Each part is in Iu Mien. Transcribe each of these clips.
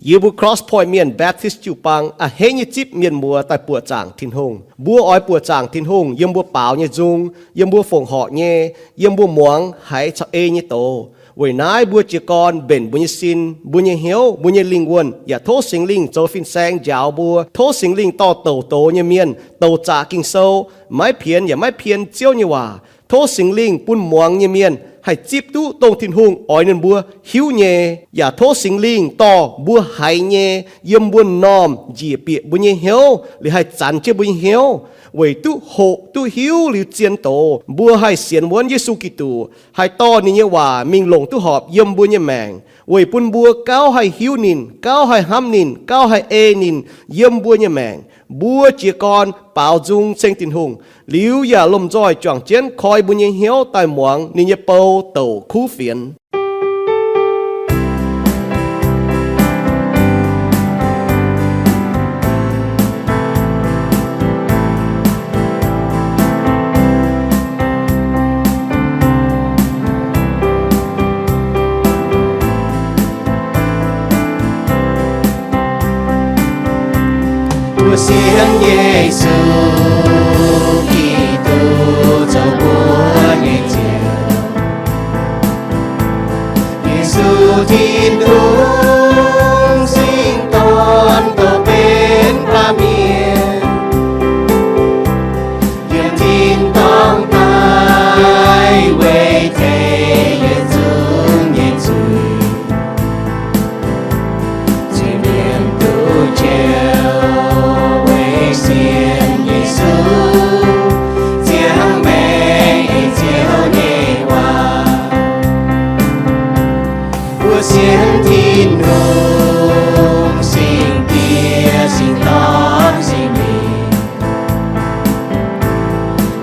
Yie mbuo Cross Point Mienh Baptist jiu-baang a'hneiv nyei zipv mienh muoz daaih buoqc zaangc Tin-Hungh. Mbuo oix buoqc zaangc Tin-Hungh yiem mbuo baaux nyei nzung, yiem mbuo fongc horc nyei, yiem mbuo muangx haiz caux ei nyei doz. Weic naaiv mbuo jiez gorn mbenc mbuo nyei sin, mbuo nyei hnyouv, mbuo nyei lingh wuonh, yaac tov Singx Lingh zoux fin-saeng njaaux mbuo. Tov Singx Lingh dorh douc doz nyei mienh, douc zaqc Ging-Sou, maiv pienx yaac maiv pien Ziouv nyei waac. Tov Singx Lingh bun muangx nyei mienh haih zipv duqv dongh Tin-Hungh oix ninh mbuo hiuv nyei, yaac tov Singx Lingh dorh mbuo haiz nyei yiem mbuo m'normh njiec bieqc mbuo nyei hnyouv, liuz haih zanx jienv mbuo nyei hnyouv, weic duqv hoqc duqv hiuv liuz zien doz, mbuo haih sienx wuonv Yesu Giduc, haih dorh ninh nyei waac mingh longc duqv horpc yiem mbuo nyei maengc, weic bun mbuo gauh haih hiuv ninh, gauh haih hnamv ninh, gauh haih ei ninh yiem mbuo nyei maengc. Mbuo jiez gorn baaux nzung ceng Tin-Hungh, liuz yaac lomh nzoih juangc jienv koi mbuo nyei hnyouv daaih muangx ninh nyei bou douc kuv fienx. Mbuo sienx Yesu Giduc zoux mbuo nyei Ziouv. Yesu Tin-Hungh singx dorn douc benx baamh mienh, yiem tin-dorngh daaih weic tengx yietc zungv nyei zuiz. Zuiz-mienh duqv njoux weic sienx Yesu, ziangh maengc ei Ziouv nyei waac. Mbuo sienx Tin-Hungh, singx Diex, singx Dorn, singx Lingh.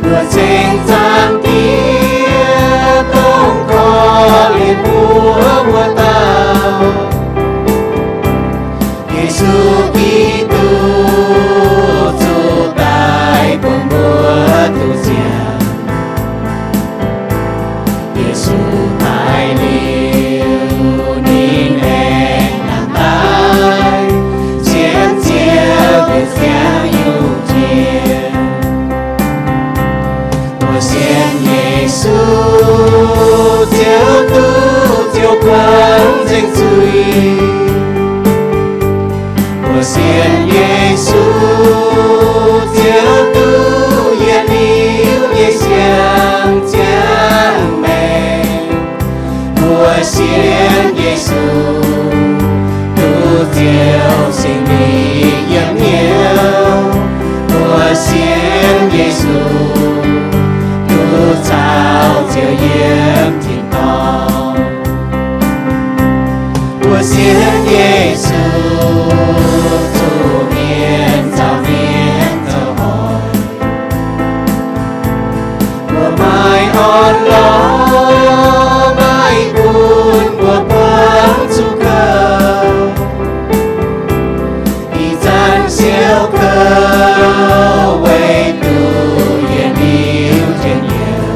Mbuo ceng Zaangc Diex dongh korv-lienh mbuo wuov dauh, Yesu Giduc, zuqc daaih bun mbuo duqv nziaamc. Yesu daaih liuz, ninh aengx nangh daaih, sienx Ziouv deix ziangh yungh jiex. Mbuo sienx Yesu, Ziouv duqv ziouc buangv nzengc zuiz. Mbuo sienx Yesu, Ziouv duqv yietc liuz nyei siang ziangh maengc. Mbuo sienx Yesu, duqv Ziouv Singx Lingh yiem hnyouv. Mbuo sienx Yesu, duqv caux Ziouv yiem tin-dorngh. Mbuo sienx Yesu, zuqc mienh zaux mienh zoux hoic. Mbuo maaih orn-lorqc, maaih bun mbuo buangv zuqc kouv. Ih zanc siou kouv weic zuqc yietc liuz njien-youh,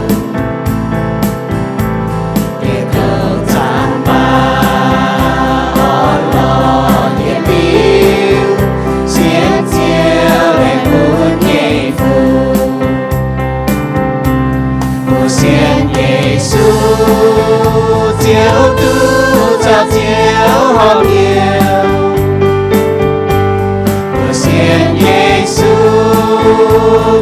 bieqc kouv zaangc baac orn-lorqc yietc liuz, sienx Ziouv laengz bun nyei fuqv. Mbuo sienx Yesu, Ziouv duqv caux Ziouv horpc hnyouv. Mbuo sienx Yesu,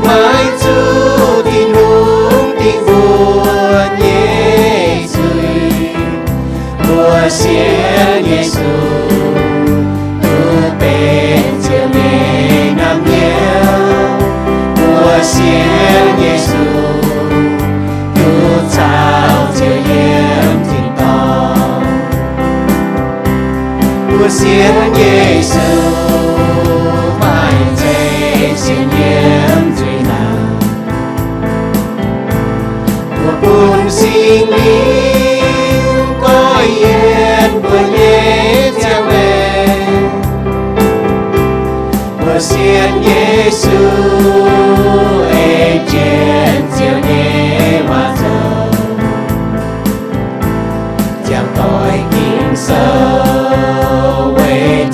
maiv zuqc Tin-Hungh dingh mbuo nyei zuiz. Mbuo sienx Yesu, duqv benx Ziouv nyei naamh nyouz. Mbuo sienx Yesu, duqv caux Ziouv yiem tin-dorngh. Mbuo sienx Yesu, maaih nzengc sienx yiem zuiz naanc. Mbuo bun Singx Lingh goiv yienc mbuo nyei ziangh maengc. Mbuo sienx Yesu, ei jienv Ziouv nyei waac zoux. Ziangh doic Ging-Sou weic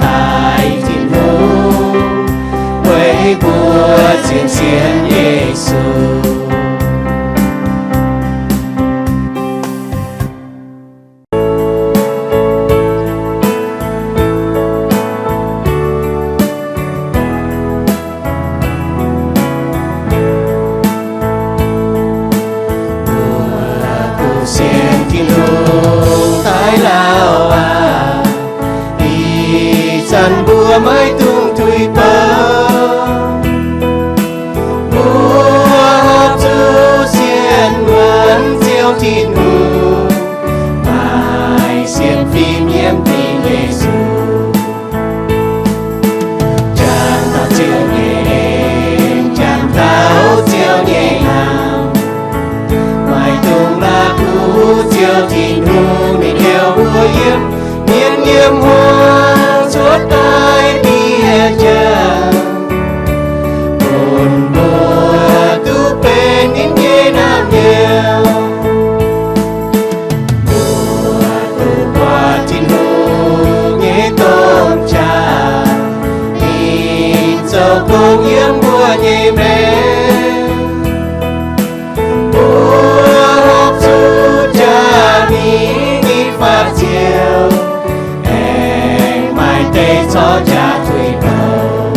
Janx mbuo maiv dungx tuix bouh. Mbuo horpc zuqc sienx wuonx Ziouv Tin-Hungh, maaih sienx fim yiem dingc Yesu. Jangx taux Ziouv nyei en, jangx taux Ziouv nyei hnamv, maiv dungx la'kuqv Ziouv Tin-Hungh ninh heuc mbuo yiem mienh yiem muoz cuotv daaih bieqc jaax, bun mbuo duqv benx ninh nyei naamh nyouz. Mbuo duqv buatc Tin-Hungh nyei domh qaqv, ninh zoux gong yiem mbuo nyei maengc. Mbuo horpc zuqc jaax mingh nyei faatv Ziouv, aengx maaih deix corc jaax tuix bouh.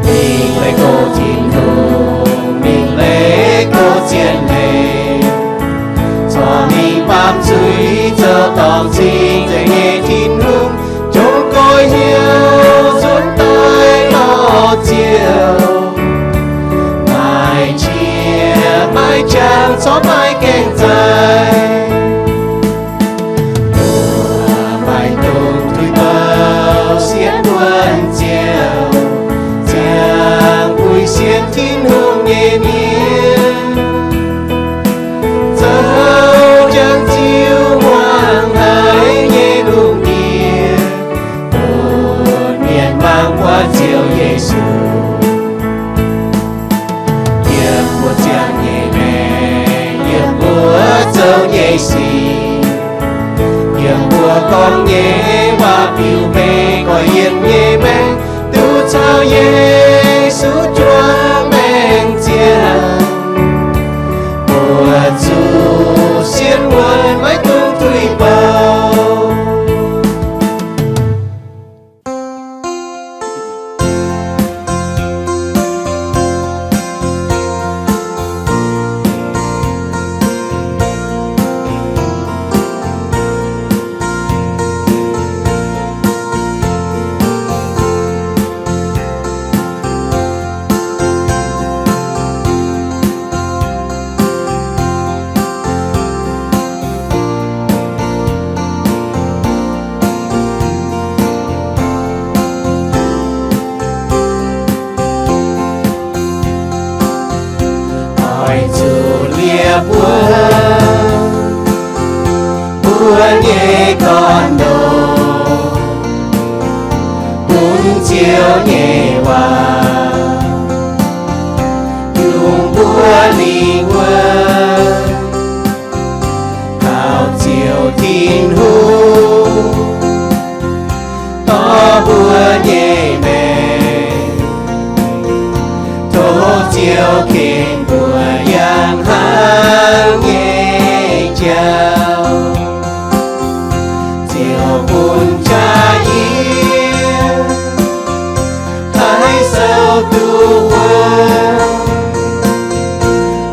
Mingh leih gox Tin-Hungh, mingh leih gox zien leiz, corc mingh baamh zuiz zoux dorngx cing nzengc nyei Tin-Hungh, jomc goix hnyouv nzuonx daaih lorz Ziouv. Maaih qiex maaih jangx corc maiv gaengh zaih. Mbuo maiv dungx tuix bouh sienx wuonx Ziouv, ziangh buix sienx Tin-Hungh nyei mienh, zoux jangx ziux muangx haiz nyei lungh ndiev, bun mienh mangc buatc Ziouv Yesu. Yiem mbuo ziangh nyei maengc, yiem mbuo zoux nyei sic, yiem mbuo gorngv nyei waac-biux mengh, goix yiem nyei maengc, duqv caux Yesu juangc maengc ziangh. Mbuo zuqc sienx wuonx, maiv dungx tuix bouh. Oix zuqc liepc wuov mbuo nyei gorn-ndoqv, bun Ziouv nyei waac yungz mbuo lingh wuov, kaux Ziouv Tin-Hungh dorh mbuo nyei maengc, tov Ziouv ken mbuo yangh hnangv nyei jauv. Ziouv bun jaa-yie haih sou duqv wuov,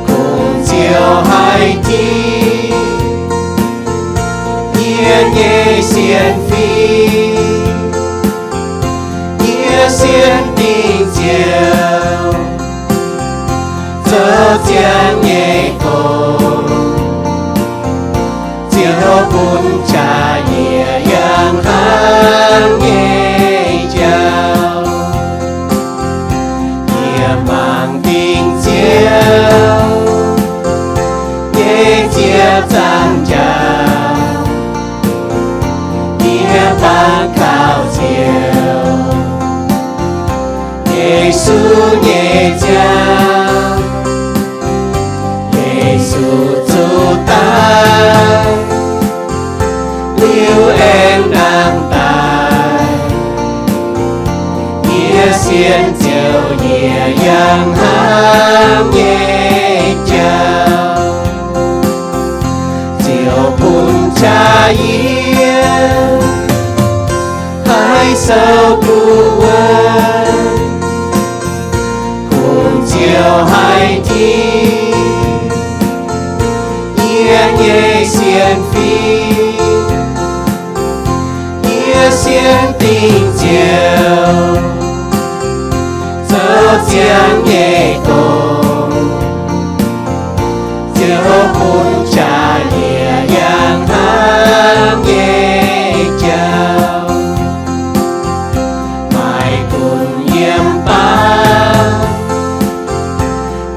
kungx Ziouv haih tingx yie nyei sienx fim, yie sienx dingc Ziouv, zoux ziangx nyei gong. Ziouv bun jaa-yie yangh hnangv nyei jauv. Yie mangc dingc Ziouv nyei ziepc nzaangc jaax, yie bangc kaux Ziouv, Yesu nyei ziangh. Yesu zuqc daaih, liuz aengx nangh daaih. Yie sienx Ziouv, yie yangh hnangv nyei jauv. Ziouv bun jaa-yie haih sou duqv wuov, kungx Ziouv haih tingx yie nyei sienx fim, yie Sienx dingc Ziouv, zoux ziangx nyei gong, Ziouv bun jaa-lie yangh hnangv nyei jauv. Maaih gunv yiem baav,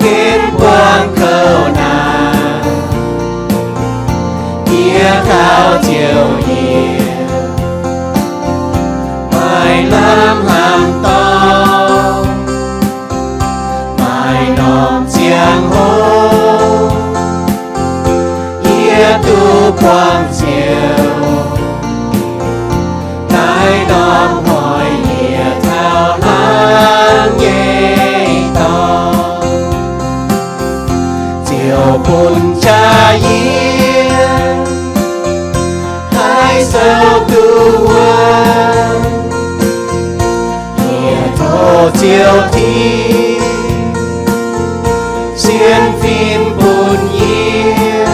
gen buangh kouv naanc, yie kaux Ziouv yie, maaih lamh hnamv dorngx, maaih norm ziangh hoc, yie duqv buangh Ziouv, naaiv norm hnoi yie taux hnangv nyei dorngx. Ziouv bun jaa yie, haih souv duqv wuov. Yie tov Ziouv Tin, sienx fim bun yie,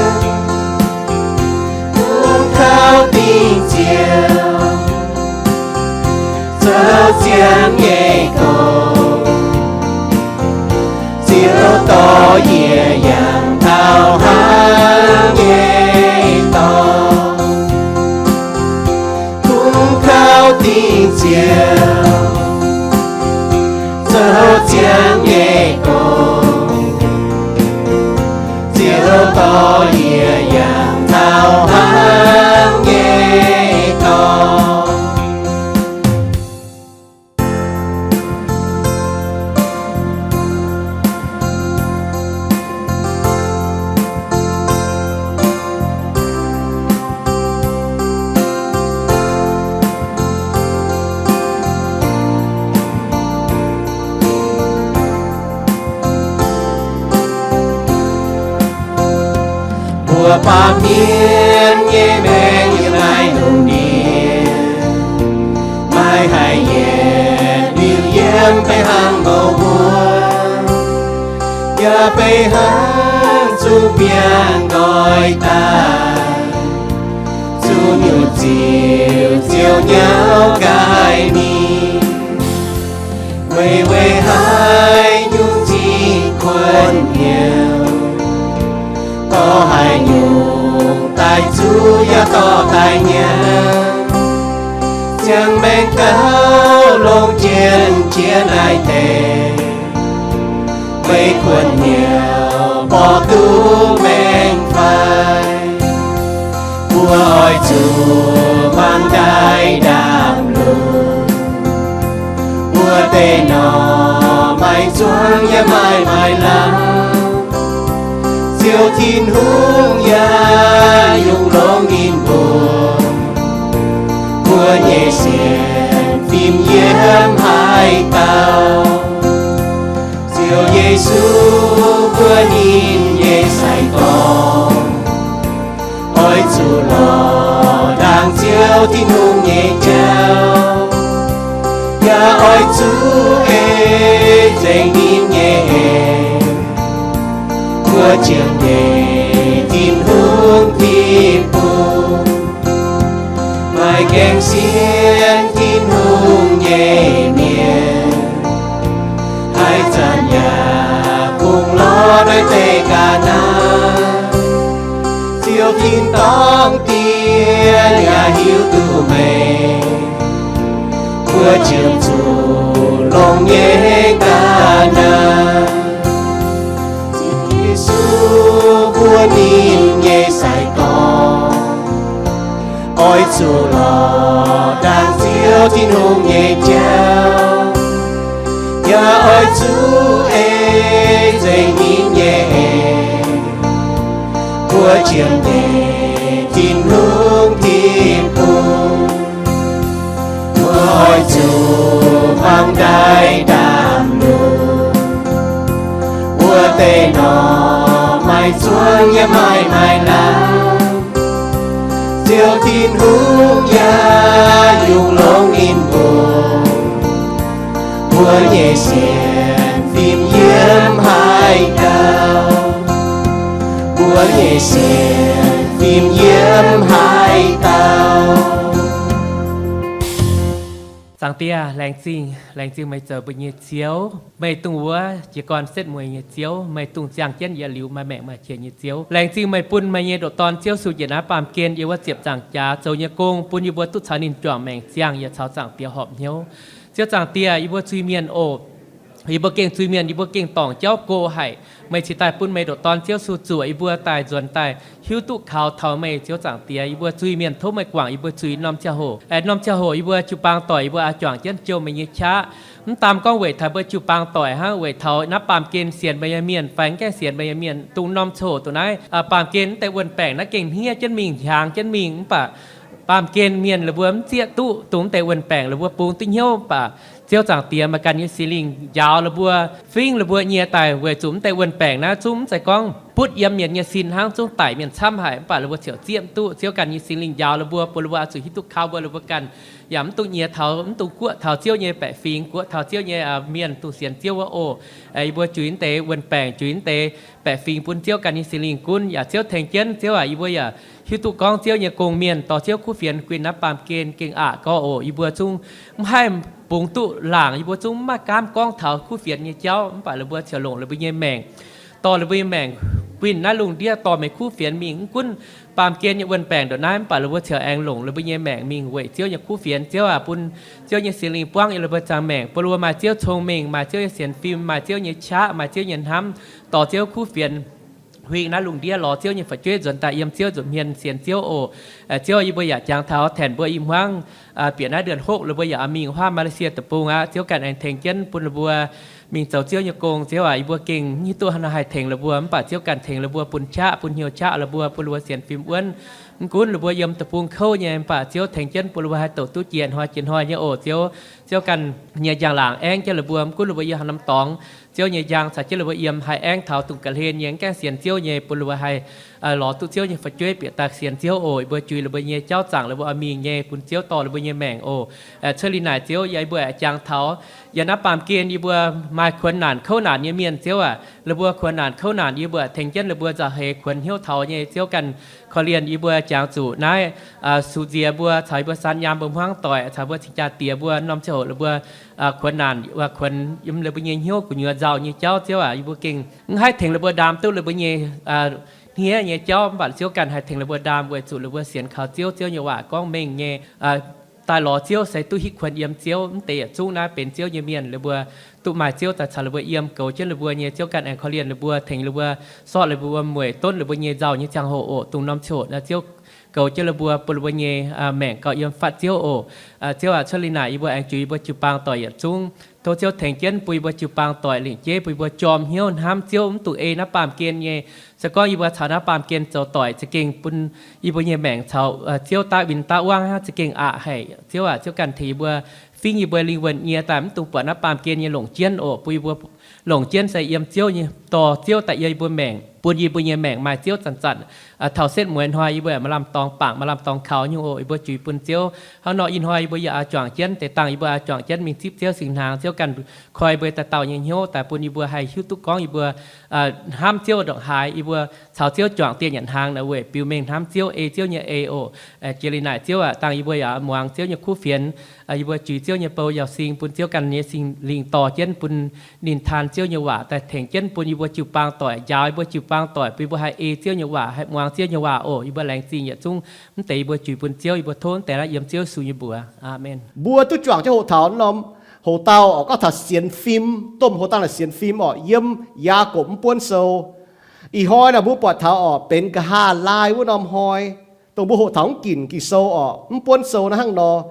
dongh kaux dingc Ziouv, zoux ziangx nyei gong. Ziouv dorh yie yangh taux hnangv nyei dorngx, dongh kaux dingc Ziouv, zoux ziangx nyei gong. Ziouv dorh yie yangh taux hnangv nyei dorngx. Mbuo baamh mienh nyei maengc yiem naaiv lungh ndiev, maiv haih yietc liuz yiem fai hnangv mouz mbuo, yaac fai hnangv zungv biangh nqoi daaih, zuqc nyutc ziouc Ziouv nyauv nqaai ninh. Weic, weic haaix nyungc zinh kuonx hnyouv, dorh haaix nyungc daaih zuqv yaac dorh daaih nyanc. Ziangh maengx gauh longc jienv jiex naaiv deix, weic kuonx hnyouv borqv duqv maengx fai. Mbuo oix zuqc mangc daaih ndaamv-lungh, mbuo deix norm maaih zuangx yaac maaih maaih lamh. Ziouv Tin-Hungh yaac yungz longx ninh mbuo. Mbuo nyei sienx fim yiem haaix dauh, Ziouv Yesu mbuo ninh nyei sai-gorx, oix zuqc lorz ndaangc Ziouv Tin-Hungh nyei jauv, yaac oix zuqc ei nzengc ninh nyei heix. Mbuo ziouc nyei Tin-Hungh Tin-Bung, maaih gaengh sienx Tin-Hungh nyei mienh, haaix zanc yaac kungx lorz naaiv deix ga'naaiv. Ziouv Tin-dorngh Diex yaac hiuv duqv meih, mbuo ziouc zuqc longx nyei ga'naaiv. Yesu mbuo ninh nyei sai-gorx, oix zuqc lorz ndaangc Ziouv Tin-Hungh nyei jauv, yaac oix zuqc ei nzengc ninh nyei heix. Mbuo ziouc nyei Tin-Hungh Tin-Bung, mbuo oix zuqc mangc daaih ndaamv-lungh, mbuo deix norm maaih zuangx yaac maaih maaih lamh. Ziouv Tin-Hungh yaac yungz longx ninh mbuo. Mbuo nyei sienx fim yiem haaix dauh, mbuo nyei sienx fim yiem haaix dauh. Zaangc Diex, laengz zingh, laengz zingh meih zoux mbuo nyei Ziouv. Meih dongh wuov jiez gorn setv mueiz nyei Ziouv. Meih dongh ziangh jienv yietc liuz maaih maengc maaih qiex nyei Ziouv. Laengz zingh meih bun meih nyei ndoqc Dorn Ziouv Yesu njiec naaiv baamh gen yiem wuov ziepc nzaangc jaax zoux nyei gong, bun yie mbuo duqv caux ninh juangc maengc ziangh yaac caux Zaangc Diex horpc hnyouv. Ziouv Zaangc Diex, yie mbuo zuiz-mienh oc. Yie mbuo gengh zuiz-mienh, yie mbuo gengh dorngc jauv go haic. Meih cingx daaih bun meih ndoqc Dorn Ziouv Yesu zuoqc yie mbuo daaih nzuonx daaih hiuv duqv kaux taux meih, Ziouv Zaangc Diex. Yie mbuo zuiz-mienh tov meih guangc yie mbuo zuiz norm ziangh hoc. Aengx norm ziangh hoc yie mbuo jiu-baang doic, yie mbuo oix juangc jienv jouh meih nyei qaqv. Mv daam gorngv weic taux mbuo jiu-baang doic hnangv, weic taux naaiv baamh gen sienx meih nyei mienh fai mv gaengh sienx meih nyei mienh, dongh norm ziangh hoc dongh naaiv, baamh gen mv deix wuon-baengc naaiv gengh hniev jienv mingh, hiaangx jienv mingh, mv baac baamh gen mienh la'mbuo mv zieqv duqv dongh mv deix wuon-baengc, la'mbuo bungx duqv hnyouv. Mv baac Ziouv Zaangc Diex, maaih ganh nyei Singx Lingh njaaux la'mbuo, fingv la'mbuo nyei daaih weic zuqc mv deix wuon-baengc naaiv zungv mv zeiz gorngv butv yiem mienh nyei sin hnangv, zungv daic mienh camv haic. Mv baac la'mbuo ziouc zieqv mv duqv. Ziouv ganh nyei Singx Lingh njaaux la'mbuo, bun la'mbuo oix zuqc hiuv duqv kaux mbuo, la'mbuo ganh yaac mv dungx nyiex taux, mv dungx guoqv taux Ziouv nyei baeqc fingx, guoqv taux Ziouv nyei mienh dongh sienx Ziouv wuov oc. Yie mbuo juix mv deix wuon-baengc, juix mv deix baeqc fingx bun Ziouv ganh nyei Singx Lingh gunv, yaac Ziouv tengx jienv. Ziouv aac, yie mbuo yaac hiuv duqv gorngv Ziouv nyei gong-mienh dorh Ziouv kuv fienx guinh naaiv baamh gen gengh aqc gorx oc. Yie mbuo zungv mv haih bungx duqv laangc, yie mbuo zungv mv maaih gaamv gorngv taux kuv fienx nyei jauv. Mv baac la'mbuo ziouc longc la'mbuo nyei maengc, dorh la'mbuo nyei maengc guinh naaiv lungh ndiev dorh meih kuv fienx mingh. Mv gunv baamh gen nyei wuon-baengc ndongc naaiv, mv baac la'mbuo ziouc aengx longc la'mbuo nyei maengc mingh weic Ziouv nyei kuv fienx. Ziouv aac, bun Ziouv nyei Singx Lingh buangv yiem la'mbuo nyei maengc, bun la'mbuo maaih Ziouv cong-mengh, maaih Ziouv nyei sienx fim, maaih Ziouv nyei qaqv, maaih Ziouv nyei hnamv, dorh Ziouv kuv fienx huing naaiv lungh ndiev, lorz Ziouv nyei fu'jueiv nzuonx daaih yiem Ziouv nza'hmien mienh sienx Ziouv oc. Ziouv, yie mbuo yaac jangx taux Tengx mbuo i hmuangv, bieqc naaiv เดือนหก la'mbuo yaac mingh huaav มาเลเซีย deic-bung aqv. Ziouv ganh aengx tengx jienv bun la'mbuo mingh zoux Ziouv nyei gong. Ziouv aac, yie mbuo gengh hiuv duqv haih tengx la'mbuo, mv baac Ziouv ganh tengx la'mbuo, bun qaqv, bun hnyouv qaqv la'mbuo, bun la'mbuo sienx fim wuonv. Mv gunv la'mbuo yiem deic-bung kouv nyei, mv baac Ziouv tengx jienv bun la'mbuo haih douc duqv jiex hnoi jiex hnoi nyei oc. Ziouv, Ziouv ganh nyei njang-laangc aengv jienv la'mbuo. Mv gunv la'mbuo yiem haaix norm dorngx, Ziouv nyei njang caux jienv la'mbuo yiem. Haih aengv taux dongh ga'hlen nyei, mv gaengh sienx Ziouv nyei, bun la'mbuo haih lorz duqv Ziouv nyei fu'jueiv bieqc daaih sienx Ziouv oc. Yie mbuo juix la'mbuo nyei jauv zaangc la'mbuo oix mingh nyei, bun Ziouv dorh la'mbuo nyei maengc oc. Cuotv liuz naaic, Ziouv, yie mbuo aengx jangx taux yiem naaiv baamh gen yie mbuo maaih kuonx naanc kouv naanc nyei mienh. Ziouv aac, la'mbuo kuonx naanc kouv naanc, yie mbuo tengx jienv la'mbuo nzauh heix kuonx hnyouv taux nyei. Ziouv ganh korv-lienh yie mbuo jangx zuqc naaiv, suqc nziex mbuo caux yie mbuo san nyaam mbuo hmuangv doic, caux mbuo cing-jaa diex mbuo norm ziangh hoc la'mbuo kuonx naanc, kuonx yiem la'mbuo nyei hnyouv gu'nyuoz nzauh nyei jauv. Ziouv aac, yie mbuo gengh mv haih tengx la'mbuo ndaam duqv la'mbuo nyei hniev nyei jauv, mv baac Ziouv ganh haih tengx la'mbuo ndaam weic zuqc la'mbuo sienx kaux Ziouv. Ziouv nyei waac gorngv mengh nyei, daaih lorz Ziouv se duqv hitv kuonx yiem Ziouv. Mv deix yietc zungv naaiv benx Ziouv nyei mienh, la'mbuo duqv maaih Ziouv daaih caux la'mbuo yiem, goux jienv la'mbuo nyei. Ziouv ganh aengx korv-lienh la'mbuo, tengx la'mbuo, sortv la'mbuo wuom-mueic, donv la'mbuo nyei nzauh nyei ziangh hoc oc. Dongh norm ziouc naaiv Ziouv goux jienv la'mbuo, bun la'mbuo nyei maengc gauh yiem fatv Ziouv oc. Ziouv aac, cuotv liuz naaic yie mbuo aengx juix yie mbuo jiu-baang doic yietc zungv. Tov Ziouv tengx jienv bun yie mbuo jiu-baang doic lingc jeiv, bun yie mbuo jorm hnyouv hnamv Ziouv, mv dungx ei naaiv baamh gen nyei. Se gorngv yie mbuo caux naaiv baamh gen zoux doic, za'gengh bun yie mbuo nyei maengc caux Ziouv daav win daav wangv hnangv, za'gengh aqc haic. Ziouv aac, Ziouv ganh tengx yie mbuo, fingv yie mbuo lingh wuonh nyie daaih, mv dungx buatc naaiv baamh gen nyei longc jienv oc. Bun yie mbuo longc jienv se yiem Ziouv nyei, dorh Ziouv daaih yiem yie mbuo maengc, bun yie mbuo nyei maengc maaih Ziouv zanc-zanc. Taux setv mueiz hnoi yie mbuo maaih lamh dorngx bangc, maaih lamh dorngx kaux nyungc oc. Yie mbuo juix bun Ziouv. Hnangv nor ih hnoi yie mbuo yaac oix juangc jienv deix dangh, yie mbuo oix juangc jienv mingh zipv Ziouv singx hnaangx. Ziouv ganh koi mbuo dauh dauh nyei hnyouv daaih, bun yie mbuo haih hiuv duqv gorngv yie mbuo hnamv Ziouv ndongc haaix. Yie mbuo caux Ziouv juangc dieh nyanc hnaangx naaic weic biux mengh hnamv Ziouv, ei Ziouv nyei ei oc. Jiex liuz naaic Ziouv aac, dangh yie mbuo yaac muangx Ziouv nyei kuv fienx. Yie mbuo juix Ziouv nyei bou yaac sing, bun Ziouv ganh nyei Singx Lingh dorh jienv, bun ninh taan Ziouv nyei waac daaih tengx jienv bun yie mbuo jiu-baang doic, njaaux yie mbuo jiu-baang doic, bun yie mbuo haih ei Ziouv nyei waac, haih muangx Ziouv nyei waac oc. Yie mbuo laengz zingh yietc zungv mv deix yie mbuo juix bun Ziouv. Yie mbuo tov mv deix naaiv yiem Ziouv Yesu nyei mbuox. Aamen. Mbuo duqv juangc jienv hoqc taux norm hoc-dauh oc, gorngv taux sienx fim, domh hoc-dauh naaic sienx fim oc, yiem Yaagorpc Mv Buonv Sou. Ih hnoi naaic mbuo buatc taux oc, benx nqa'haav laai wuov norm hnoi, dongh mbuo hoqc taux mv ginc Ging-Sou oc, Mv Buonv Sou naaiv hnangv nor.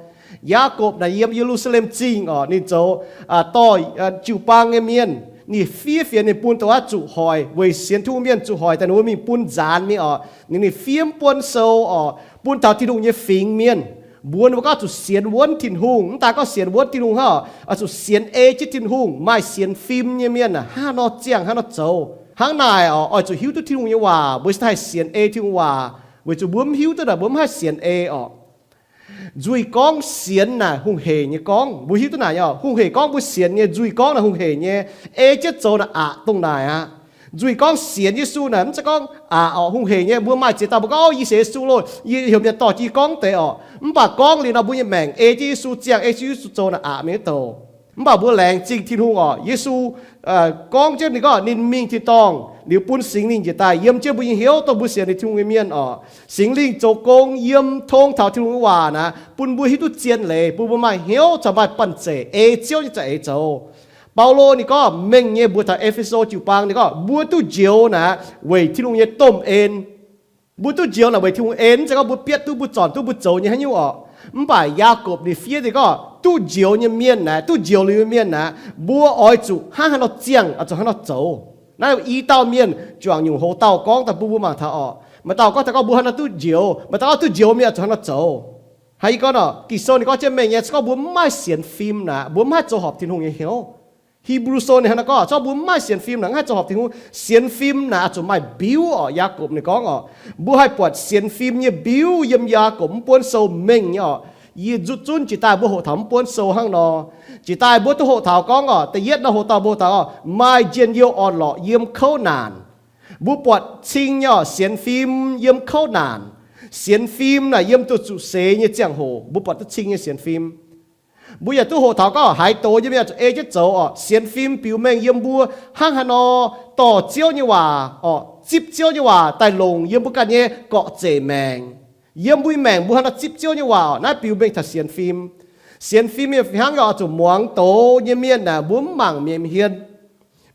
Yaagorpc naaic yiem Ye^lu^saa^lem Zingh oc, ninh zoux dorh jiu-baang nyei mienh, ninh fiev fienx ninh bun dongh wuov zuqc hoic, weic sienx Tin-Hungh mienh zuqc hoic daaih ninh mbuo mingh bun nzaanx mingh oc. Ninh, ninh fiev Mv Buonv Sou oc, bun taux Tin-Hungh nyei fingx mienh. Mbuo, mbuo gorngv zuqc sienx wuonv Tin-Hungh, mv daan gorngv sienx wuonv Tin-Hungh hnangv, oix zuqc sienx ei jienv Tin-Hungh. Maaih sienx fim nyei mienh aac, hnangv nor ziangh hnangv nor zoux. Hnangv naaic oc, oix zuqc hiuv duqv Tin-Hungh nyei waac. Mbuo se haih sienx ei Tin-Hungh waac, weic zuqc mbuo mv hiuv duqv naaic mbuo mv haih sienx ei oc. Nzuih gorngv sienx naaic hungh heic nyei gorngv. Mbuo hiuv duqv naaic oc, hungh heic gorngv mbuo sienx nyei, nzuih gorngv naaic hungh heic nyei. Ei jienv zoux naaic aqc dongh naaic aqv. Nzuih gorngv sienx Yesu naaic mv zeiz gorngv aqc orqc, hungh heic nyei. Mbuo maaih ziex dauh mbuo gorngv, Yie sienx Yesu loh, yie heuc mienh dorh jienv gorngv deix orqc. Mv baac gorngv liuz nor mbuo nyei maengc ei jienv Yesu ziangh, ei jienv Yesu zoux naaic aqc mingh douc. Mv baac mbuo laengz zingh Tin-Hungh orqc. Yesu gorngv jienv ninh gorngv ninh mingh tin-dorngh liuz bun Singx Lingh njiec daaih yiem jienv mbuo nyei hnyouv, dongh mbuo sienx ninh Tin-Hungh nyei mienh orqc. Singx Lingh zoux gong yiem tong taux Tin-Hungh nyei waac naaic bun mbuo hiuv duqv zien leiz, bun mbuo maaih hnyouv caux maaih banh zeic ei Ziouv nyei za'eix zoux. Baulo ninh gorngv mengh nyei mbuox taux E^fe^so jiu-baang ninh gorngv mbuo duqv njoux naaic weic Tin-Hungh nyei domh en. Mbuo duqv njoux naaic weic Tin-Hungh en, mv zeiz gorngv mbuo bietv duqv, mbuo zornc duqv, mbuo zoux nyei haaix nyungc orqc. Mv baac Yaagorpc ninh fiev ninh gorngv duqv njoux nyei mienh naaic, duqv njoux liuz nyei mienh naaic, mbuo oix zuqc hnangv haaix nor ziangh, oix zuqc hnangv haaix nor zoux. Naaiv i dauh mienh juangc nyungc hoz dauh gorngv daaih bun mbuo mangc taux orqc. Maaih dauh gorngv taux gorngv mbuo hnangv haaix nor duqv njoux, maaih dauh gorngv duqv njoux mienh oix zuqc hnangv haaix nor zoux. Haaix i gorngv orqc, Ging-Sou ninh gorngv jienv mengh nyei, se gorngv mbuo mv maaih sienx fim naaic, mbuo mv haih zoux horpc Tin-Hungh nyei hnyouv. He^bru Sou ninh hnangv naaiv gorngv, se gorngv mbuo mv maaih sienx fim naaic, mv haih zoux horpc Tin-Hungh. Sienx fim naaic oix zuqc maaih mbiuv orqc. Yaagorpc ninh gorngv orqc, mbuo haih buatc sienx fim nyei mbiuv yiem Yaagorpc mv buonv sou mengh nyei orqc. Yie nzuqc zunv jiex daaih mbuo hoqc taux mv buonv sou hnangv nor. Jiex daaih mbuo duqv hoqc taux gorngv orqc, da'yietv nor hoqc dauh mbuo hoqc taux orqc, maaih njien-youh orn-lorqc yiem kouv naanc. Mbuo buatc cing nyei orqc, sienx fim yiem kouv naanc. Sienx fim naaic yiem duqv zuqc seix nyei ziangh hoc mbuo buatc duqv cing nyei sienx fim. Mbuo yaac duqv hoqc taux gorngv haaix doz nyei mienh zuqc ei jienv zoux orqc. Sienx fim biux mengh yiem mbuo hnangv haaix nor dorh Ziouv nyei waac orqc, zipv Ziouv nyei waac daaih longc yiem mbuo ganh nyei gorqv-zeic maengc. Yiem mbuo nyei maengc mbuo hnangv haaix nor zipv Ziouv nyei waac orqc. Naaiv biux mengh taux sienx fim. Sienx fim nyei fih hnangv nyei oix zuqc muangx doz nyei mienh naaic mbuo mv mangc mienh nyei hmien.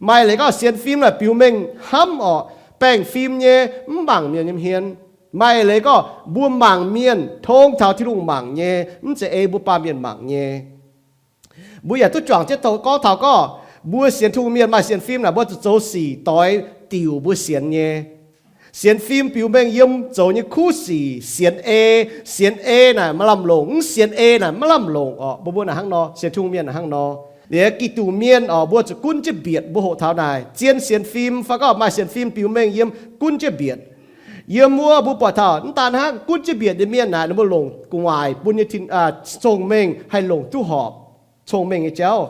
Maaih leiz gorngv sienx fim naaic biux mengh hnamv orqc, baengh fim nyei, mv mangc mienh nyei hmien. Maaih leiz gorngv mbuo mangc mienh tong taux Tin-Hungh mangc nyei, mv zeiz ei mbuo baamh mienh mangc nyei. Mbuo yaac duqv juangc jienv gorngv taux gorngv mbuo sienx Tin-Hungh mienh maaih sienx fim naaic mbuo zuqc zoux sic doix diuc mbuo sienx nyei. Sienx fim biux mengh yiem zoux nyei kuv sic, sienx ei. Sienx ei naaic maaih lamh longc, mv sienx ei naaic maiv lamh longc orqc. Mbuo mbuo naaic hnangv nor, sienx Tin-Hungh mienh naaic hnangv nor. Liuz Giduc mienh orqc, mbuo zuqc gunv jienv mbietc. Mbuo hoqc taux naaic zien sienx fim fai gorngv maaih sienx fim biux mengh yiem gunv jienv mbietc. Yiem wuov mbuo buatc taux mv daan hnangv gunv jienv mbietc nyei mienh naaic ninh mbuo longc gu'nguaaic bun nyei tin, cong-mengh haih longc duqv horpc cong-mengh nyei jauv.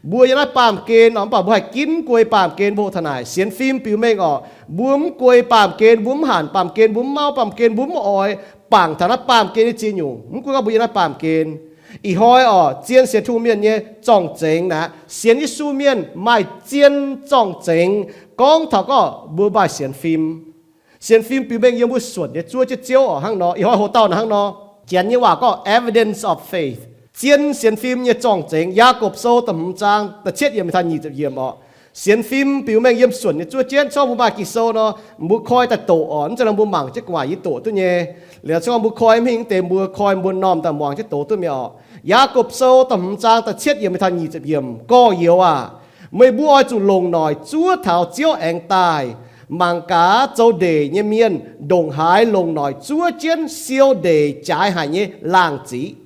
Mbuo yiem naaiv baamh gen orqc, mv baac mbuo haih ginv guei baamh gen. Mbuo hoqc taux naaic sienx fim biux mengh orqc, mbuo mv guei baamh gen, mbuo mv hanc baamh gen, mbuo mv mauv baamh gen, mbuo mv oix bangc taux naaiv baamh gen nyei ziex nyungc. Mv gunv gorngv mbuo yiem naaiv baamh gen, ih hnoi orqc, zien sienx Tin-Hungh mienh nyei zorng-zengx naaic, sienx Yesu mienh maaih zien zorng-zengx gorngv taux gorngv mbuo maaih sienx fim. Sienx fim biux mengh yiem mbuo suonc nyei zuov jienv Ziouv orqc. Hnangv nor, ih hnoi hoc dauh naaic hnangv nor, Janx nyei waac gorngv evidence of faith, zien sienx fim nyei zorng-zengx. Yaagorpc Sou da'hmz zaang da'cietv yiemc taux nyic ziepc yiemc orqc. Sienx fim biux mengh yiem suonc nyei zuov jienv. Se gorngv mbuo maaih Ging-Sou nor, mbuo koi daaih doqc orqc, mv zeiz nor mbuo mangc jienv gu'nguaaic yie doqc duqv nyei. Liuz se gorngv mbuo koi mv hingh deix mbuo koi mbuo normh daaih muangx jienv doqc duqv mi'aqv orqc. Yaagorpc Sou da'hmz zaang da'cietv yiemc taux nyic ziepc yiemc. Gorx-youz aah! Meih mbuo oix zuqc longc noic zuov taux Ziouv aengx daaih. Mangc gaax, zoux ndeic nyei mienh ndongc haaix longc noic zuov jienv siou ndeic jaaix haic nyei laangh ziqc.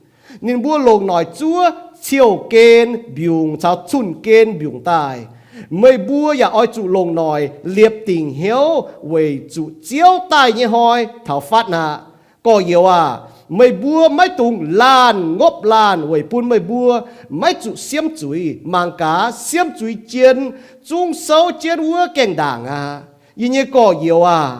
Ninh mbuo longc noic zuov ciouv-gen mbiungc caux cun-gen mbiungc daaih. Meih mbuo yaac oix zuqc longc noic liepc dingc hnyouv weic zuqc Ziouv daaih nyei hnoi taux fatv aqv. Gorx-youz aah! Meih mbuo maiv dungx laanh ngopv laanh weic bun meih mbuo maiv zuqc siemv zuiz. Mangc gaax, siemv zuiz jien zungv souv jienv wuov gaengh ndaangc aqv. Yie nyei gorx-youz aah!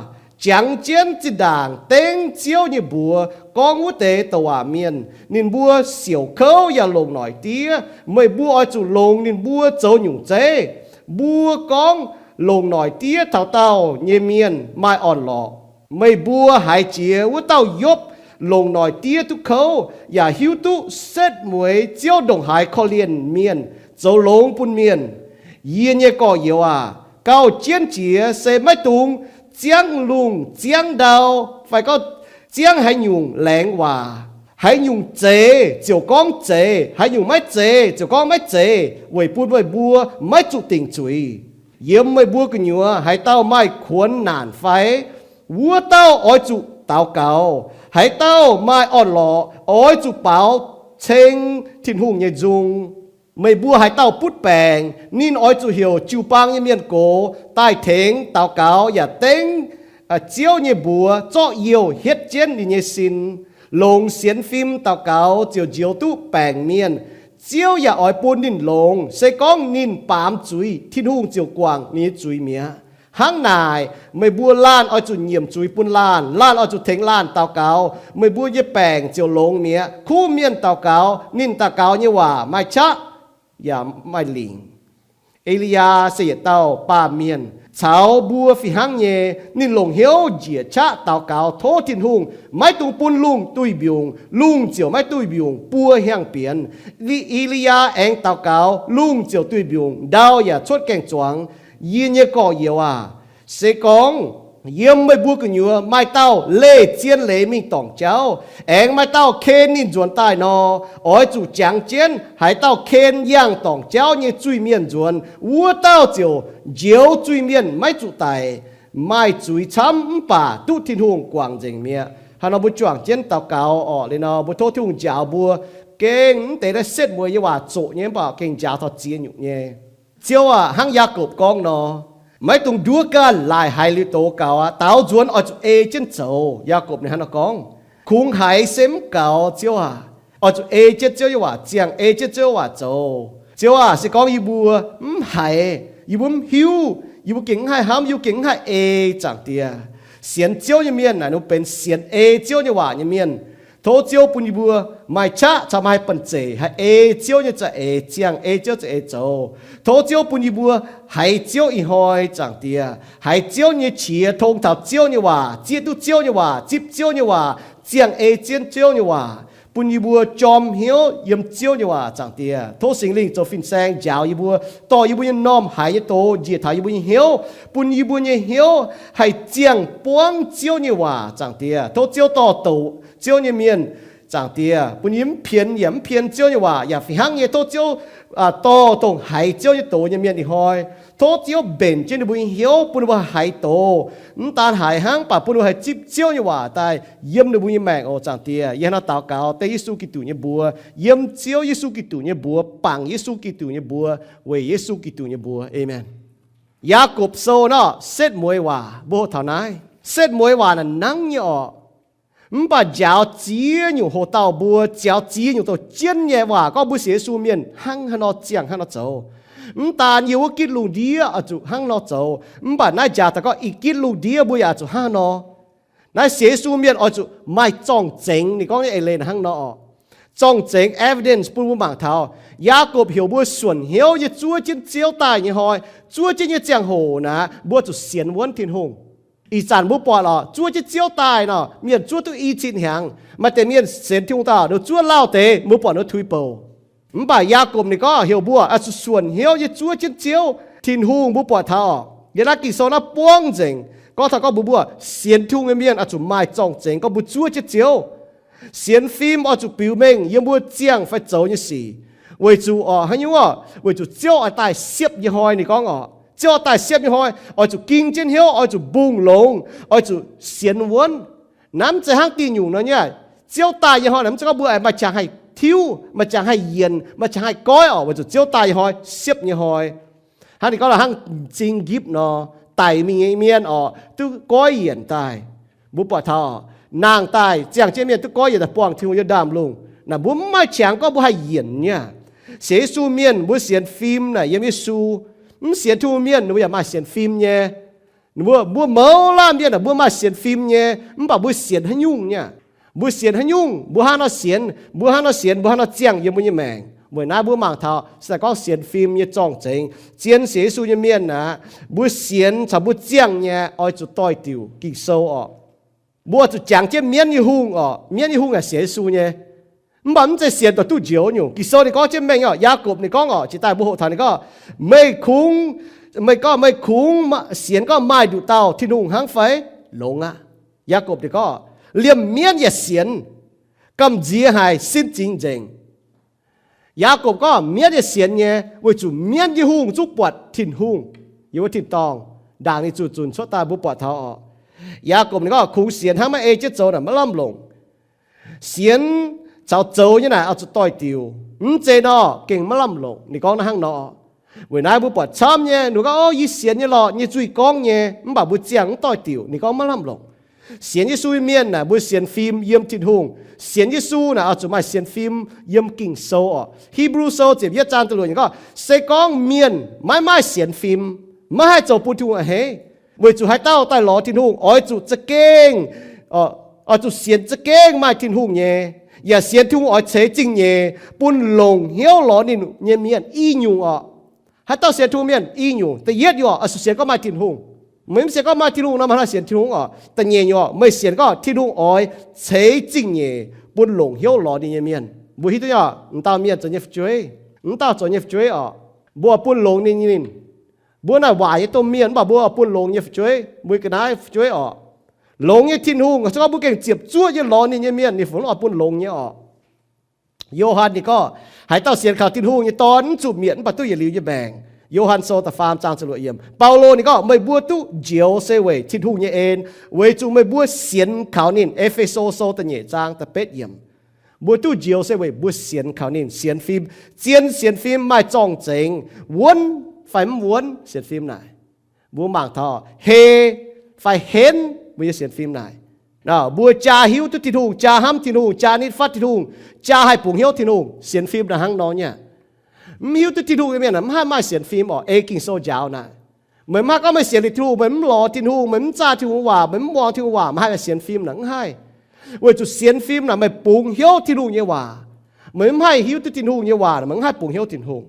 Jangx jienv zinh ndaangc dengv Ziouv nyei mbuox gorngv wuov deix douc waac mienh. Ninh mbuo siouc kouv yaac longc noic diev. Meih mbuo oix zuqc longx ninh mbuo zoux nyungc zeiv. Mbuo gorngv longc noic diev taux daauh nyei mienh maaih orn-lorqc. Meih mbuo haiz jiex wuov dauh Yopv longc noic diev duqv kouv, yaac hiuv duqv setv mueiz Ziouv ndongc haaix korv-lienh mienh, zoux longx bun mienh. Yie nyei gorx-youz aah! Gauh jienv jiex se maiv dungx ziangv lungh ziangv ndau, fai gorngv ziangv haaix nyungc laengz waac. Haaix nyungc zeiz ziouc gorngv zeiz, haaix nyungc maiv zeiz ziouc gorngv maiv zeiz, weic bun meih mbuo maiv zuqc dingc zuiz. Yiem meih mbuo gu'nyuoz haaix dauh maaih kuonx naanc fai, wuov dauh oix zuqc daux gaux. Haaix dauh maaih orn-lorqc oix zuqc baaux ceng Tin-Hungh nyei nzung. Meih mbuo haaix dauh butv baengc, ninh oix zuqc heuc jiu-baang nyei mienh gox daaih tengx daux gaux yaac dengv Ziouv nyei mbuox zorqv youh hietv jienv ninh nyei sin. Longx sienx fim daux gaux ziouc njoux duqv baengc mienh. Ziouv yaac oix bun ninh longx. Se gorngv ninh baamz zuiz, Tin-Hungh ziouc guangc ninh nyei zuiz mi'aqv. Hnangv naaic, meih mbuo laanh oix zuqc nyiemc zuiz bun laanh, laanh oix zuqc tengx laanh daux gaux, meih mbuo nyei baengc ziouc longx mi'aqv. Kuv mienh daux gaux, ninh daux gaux nyei waac maaih qaqv yaac maaih lingc. E^li^yaa se yietc dauh baamh mienh caux mbuo fih hnangv nyei. Ninh longc hnyouv njiec qaqv daux gaux tov Tin-Hungh maiv dungx bun lungh duih mbiungc, lungh ziouc maiv duih mbiungc buo hnyangx bienx. E^li^yaa aengx daux gaux, lungh ziouc duih mbiungc, ndau yaac cuotv gaeng-zuangx. Yie nyei gorx-youz aac, se gorngv yiem meih mbuo gu'nyuoz maaih dauh leih zien leiz mingh dorngc jauv, aengx maaih dauh ken ninh nzuonx daaih nor, oix zuqc jangx jienv haaix dauh ken yangh dorngc jauv nyei zuiz-mienh nzuonx, wuov dauh ziouc njoux zuiz-mienh maiv zuqc daic. Maaih zuiz camv mv baac duqv Tin-Hungh guangc nzengc mi'aqv. Hnangv nor mbuo juangc jienv daux gaux orqc. Liuz nor mbuo tov Tin-Hungh njaaux mbuo, gengh mv deix naaiv setv mueiz nyei waac zoqc nyei mv baac gengh njaaux taux ziex nyungc nyei. Ziouv aac, hnangv Yaakopv gorngv nor, maiv dungx nduov ganh laaic haiz liuz doz gaux aqv. Daaux nzuonx oix zuqc ei jienv zoux. Yaakopv ninh hnangv nor gorngv, kungx haiz se mv gaux, Ziouv aac. Oix zuqc ei jienv Ziouv nyei waac ziangh, ei jienv Ziouv waac zoux. Ziouv aac, se gorngv yie mbuo mv haiz, yie mbuo mv hiuv, yie mbuo gengh mv haih hnamv, yie mbuo gengh mv haih ei, Zaangc Diex. Sienx Ziouv nyei mienh naaic ninh benx sienx ei Ziouv nyei waac nyei mienh. Tov Ziouv bun yie mbuo maaih qaqv caux maaih banh zeic haih ei Ziouv nyei za'eix ziangh, ei Ziouv za'eix zoux. Tov Ziouv bun yie mbuo haiz Ziouv ih hnoi, Zaangc Diex, haiz Ziouv nyei qiex, tong taux Ziouv nyei waac, zieqv duqv Ziouv nyei waac, zipv Ziouv nyei waac, ziangh ei jienv Ziouv nyei waac, bun yie mbuo jorm hnyouv yiem Ziouv nyei waac, Zaangc Diex. Tov Singx Lingh zoux fin-saeng njaaux yie mbuo, dorh yie mbuo nyei m'normh haiz nyei doz njiec taux yie mbuo nyei hnyouv, bun yie mbuo nyei hnyouv haih ziangh buangv Ziouv nyei waac, Zaangc Diex. Tov Ziouv dorh doqc Ziouv nyei mienh, Zaangc Diex, bun yie mv pien yaac mv pien Ziouv nyei waac yaac fih hnangv nyei. Tov Ziouv dorh dongh haiz Ziouv nyei doz nyei mienh ih hnoi. Tov Ziouv mbenc jienv ninh mbuo nyei hnyouv, bun ninh mbuo haiz doz, mv daan haiz hnangv, mv baac bun ninh mbuo haih zipv Ziouv nyei waac daaih yiem ninh mbuo nyei maengc oc, Zaangc Diex. Yie hnangv nor daux gaux dengv Yesu Giduc nyei mbuox, yiem Ziouv Yesu Giduc nyei mbuox, bangc Yesu Giduc nyei mbuox, weic Yesu Giduc nyei mbuox. Aamen. Yaagorpc Sou nor, setv mueiz waac mbuo hoqc taux naaiv. Setv mueiz waac naaic nangv nyei orqc. Mv baac njaaux ziex nyungc hoc dauh mbuo, njaaux ziex nyungc douc jienv nyei waac gorngv mbuo sienx Yesu mienh hnangv haaix nor ziangh hnangv nor zoux. Mv daan yiem wuov gitv lungh ndiev oix zuqc hnangv nor zoux, mv baac naaiv njaaux daaih gorngv ih gitv lungh ndiev mbuo yaac oix zuqc hnangv haaix nor. Naaiv sienx Yesu mienh oix zuqc maaih zorng-zengx. Ninh gorngv nyei eix leiz hnangv nor orqc. Zorng-zengx, evidence, bun mbuo mangc taux Yaagorpc heuc mbuo suonc hnyouv nyei zuov jienv Ziouv daaih nyei hnoi, zuov jienv nyei ziangh hoc naaic, mbuo zuqc sienx wuonv Tin-Hungh. Ih zanc mbuo buatc lorqc, zuov jienv Ziouv daaih nor, mienh zuov duqv i cin hnyangx. Maaih deix mienh sienx Tin-Hungh daaih, ninh zuov lauh deix, mbuo buatc ninh tuix bouc. Mv baac Yaagorpc ninh gorngv heuc mbuo oix zuqc suonc hnyouv nyei zuov jienv Ziouv Tin-Hungh. Mbuo buatc taux yiem naaiv Ging-Sou naaiv buangv nzengc gorngv taux gorngv mbuo, mbuo sienx Tin-Hungh nyei mienh oix zuqc maaih zorng-zengx gorngv mbuo zuov jienv Ziouv. Sienx fim oix zuqc biux mengh yiem mbuo ziangh fai zoux nyei sic, weic zuqc orqc, haaix nyungc orqc, weic zuqc Ziouv oix daaih siepv nyei hnoi. Ninh gorngv orqc, Ziouv oix daaih siepv nyei hnoi, oix zuqc ging jienv hnyouv, oix zuqc mbungh longx, oix zuqc sienx wuonv. Naaiv mv zeiz hnangv diuh nyungc nor nyei. Ziouv daaih nyei hnoi naaic mv zeiz gorngv mbuo maaih qangx haih tiuv, maaih qangx haih yienc, maaih qangx haih goiv orqc, weic zuqc Ziouv daaih nyei hnoi siepv nyei hnoi. Hnangv ninh gorngv lorqc, hnangv m'zing njipv nor, daic mingh nyei mienh orqc duqv goiv yienc daaih. Mbuo buatc taux nangh daaih ziangh jienv mienh duqv goiv yienc daaih buangh Tin-Hungh yiem ndaamv-lungh. Naaic mbuo mv maaih qangx gorngv mbuo haih yienc nyei. Sienx Yesu mienh mbuo sienx fim naaic yiem Yesu. Mv sienx Tin-Hungh mienh ninh mbuo yaac maaih sienx fim nyei. Mbuo, mbuo mouz laanh mienh aah, mbuo maaih sienx fim nyei, mv baac mbuo sienx haaix nyungc nyei? Mbuo sienx haaix nyungc? Mbuo hnangv nor sienx, mbuo hnangv nor sienx, mbuo hnangv nor ziangh yiem mbuo nyei maengc. Weic naaiv mbuo mangc taux se gorngv sienx fim nyei zorng-zengx, zien sienx Yesu nyei mienh aeqv, mbuo sienx caux mbuo ziangh nyei oix zuqc doix-diuc Ging-Sou orqc. Mbuo oix zuqc jangx jienv mienv nyei hungh orqc. Mienv nyei hungh yaac sienx Yesu nyei. Mv baac mv zeiz sienx daaih duqv njoux nyungc. Ging-Sou ninh gorngv jienv mengh orqc, Yaagorpc ninh gorngv orqc, jiex daaih mbuo hoqc taux ninh gorngv, meih kungx, meih gorngv meih kungx sienx gorngv maaih nduqc dauh Tin-Hungh hnangv fai? Longx aqv. Yaagorpc ninh gorngv, liemh mienv yaac sienx, gamh nziex haic, sin zingx nzengc. Yaagorpc gorngv mienv yaac sienx nyei, weic zuqc mienv nyei hungh zungv buatc Tin-Hungh yiem wuov tin-dorngh, ndaangc ninh zuqc zunc cuotv daaih mbuo buatc taux orqc. Yaagorpc ninh gorngv kungx sienx hnangv maiv ei jienv zoux naaic maiv lamh longc. Sienx caux zoux nyei naaic oix zuqc doix-diuc. Mv zeiz nor gengh maiv lamh longc. Ninh gorngv naaiv hnangv nor. Weic naaiv mbuo buatc camv nyei, ninh gorngv, O, yie sienx nyei lorqc, nyei zuiz gorngv nyei, mv baac mbuo ziangh mv doix-diuc. Ninh gorngv maiv lamh longc. Sienx Yesu mienh naaic mbuo sienx fim yiem Tin-Hungh. Sienx Yesu naaic oix zuqc maaih sienx fim yiem Ging-Sou orqc. Hipv^lu Sou ziepc yietv zaang da'luoqc ninh gorngv, se gorngv mienh maiv maaih sienx fim, maiv haih zoux bun Tin-Hungh a'hneiv. Weic zuqc haaix dauh daaih lorz Tin-Hungh oix zuqc za'gengh, oix zuqc sienx za'gengh maaih Tin-Hungh nyei, yaac sienx Tin-Hungh oix ceix zingh nyeic bun longc hnyouv lorz ninh nyei mienh i nyungc orqc. Haaix dauh sienx Tin-Hungh mienh i nyungc. Da'yietv nyungc oix zuqc sienx gorngv maaih Tin-Hungh. Meih mv sienx gorngv maaih Tin-Hungh nor, maiv haih sienx Tin-Hungh orqc. Da'nyeic nyungc oc, meih sienx gorngv Tin-Hungh oix ceix zingh nyeic bun longc hnyouv lorz ninh nyei mienh. Mbuo hiuv duqv nyei oc, m'dauh mienh zoux nyei fu'jueiv, m'dauh zoux nyei fu'jueiv orqc, mbuo oix bun longx ninh nyei. Mbuo naaic waaic nyei domh mienh mv baac mbuo oix bun longx nyei fu'jueiv, mbuo ga'naaiv fu'jueiv orqc. Longx nyei Tin-Hungh, se gorngv mbuo gengh ziepc zuoqv nyei lorz ninh nyei mienh, ninh fungc oix bun longx nyei orqc. Yo^han ninh gorngv, haaix dauh sienx kaux Tin-Hungh nyei Dorn mv zuqc mietc mv baac duqv yietc liuz nyei maengc. Yo^han sou da'faam zaang ziepc luoqc yiemc. Baulo ninh gorngv, meih mbuo duqv njoux se weic Tin-Hungh nyei en, weic zuqc meih mbuo sienx kaux ninh. E^fe^so sou da'nyeic zaang da'betv yiemc. Mbuo duqv njoux se weic mbuo sienx kaux ninh, sienx fim, zien sienx fim, maaih zorng-zengx, wuonv fai mv wuonv sienx fim naaic. Mbuo mangc taux hei fai henv mbuo nyei sienx fim naaic. Mbuo jaa hiuv duqv Tin-Hungh, jaa hnamv Tin-Hungh, jaa nitv fatv Tin-Hungh, jaa haih bungx hnyouv Tin-Hungh, sienx fim naaic hnangv nor nyei. Mv hiuv duqv Tin-Hungh nyei mienh mv haih maaih sienx fim orqc. Ei Ging-Sou njaaux naaic, meih mv haih gorngv meih sienx liuz Tin-Hungh, meih mv lorz Tin-Hungh, meih mv zaah Tin-Hungh waac, meih mv muangx Tin-Hungh waac, meih haih sienx fim naaic? Mv haih. Weic zuqc sienx fim naaic meih bungx hnyouv Tin-Hungh nyei waac. Meih mv haih hiuv duqv Tin-Hungh nyei waac, meih mv haih bungx hnyouv Tin-Hungh.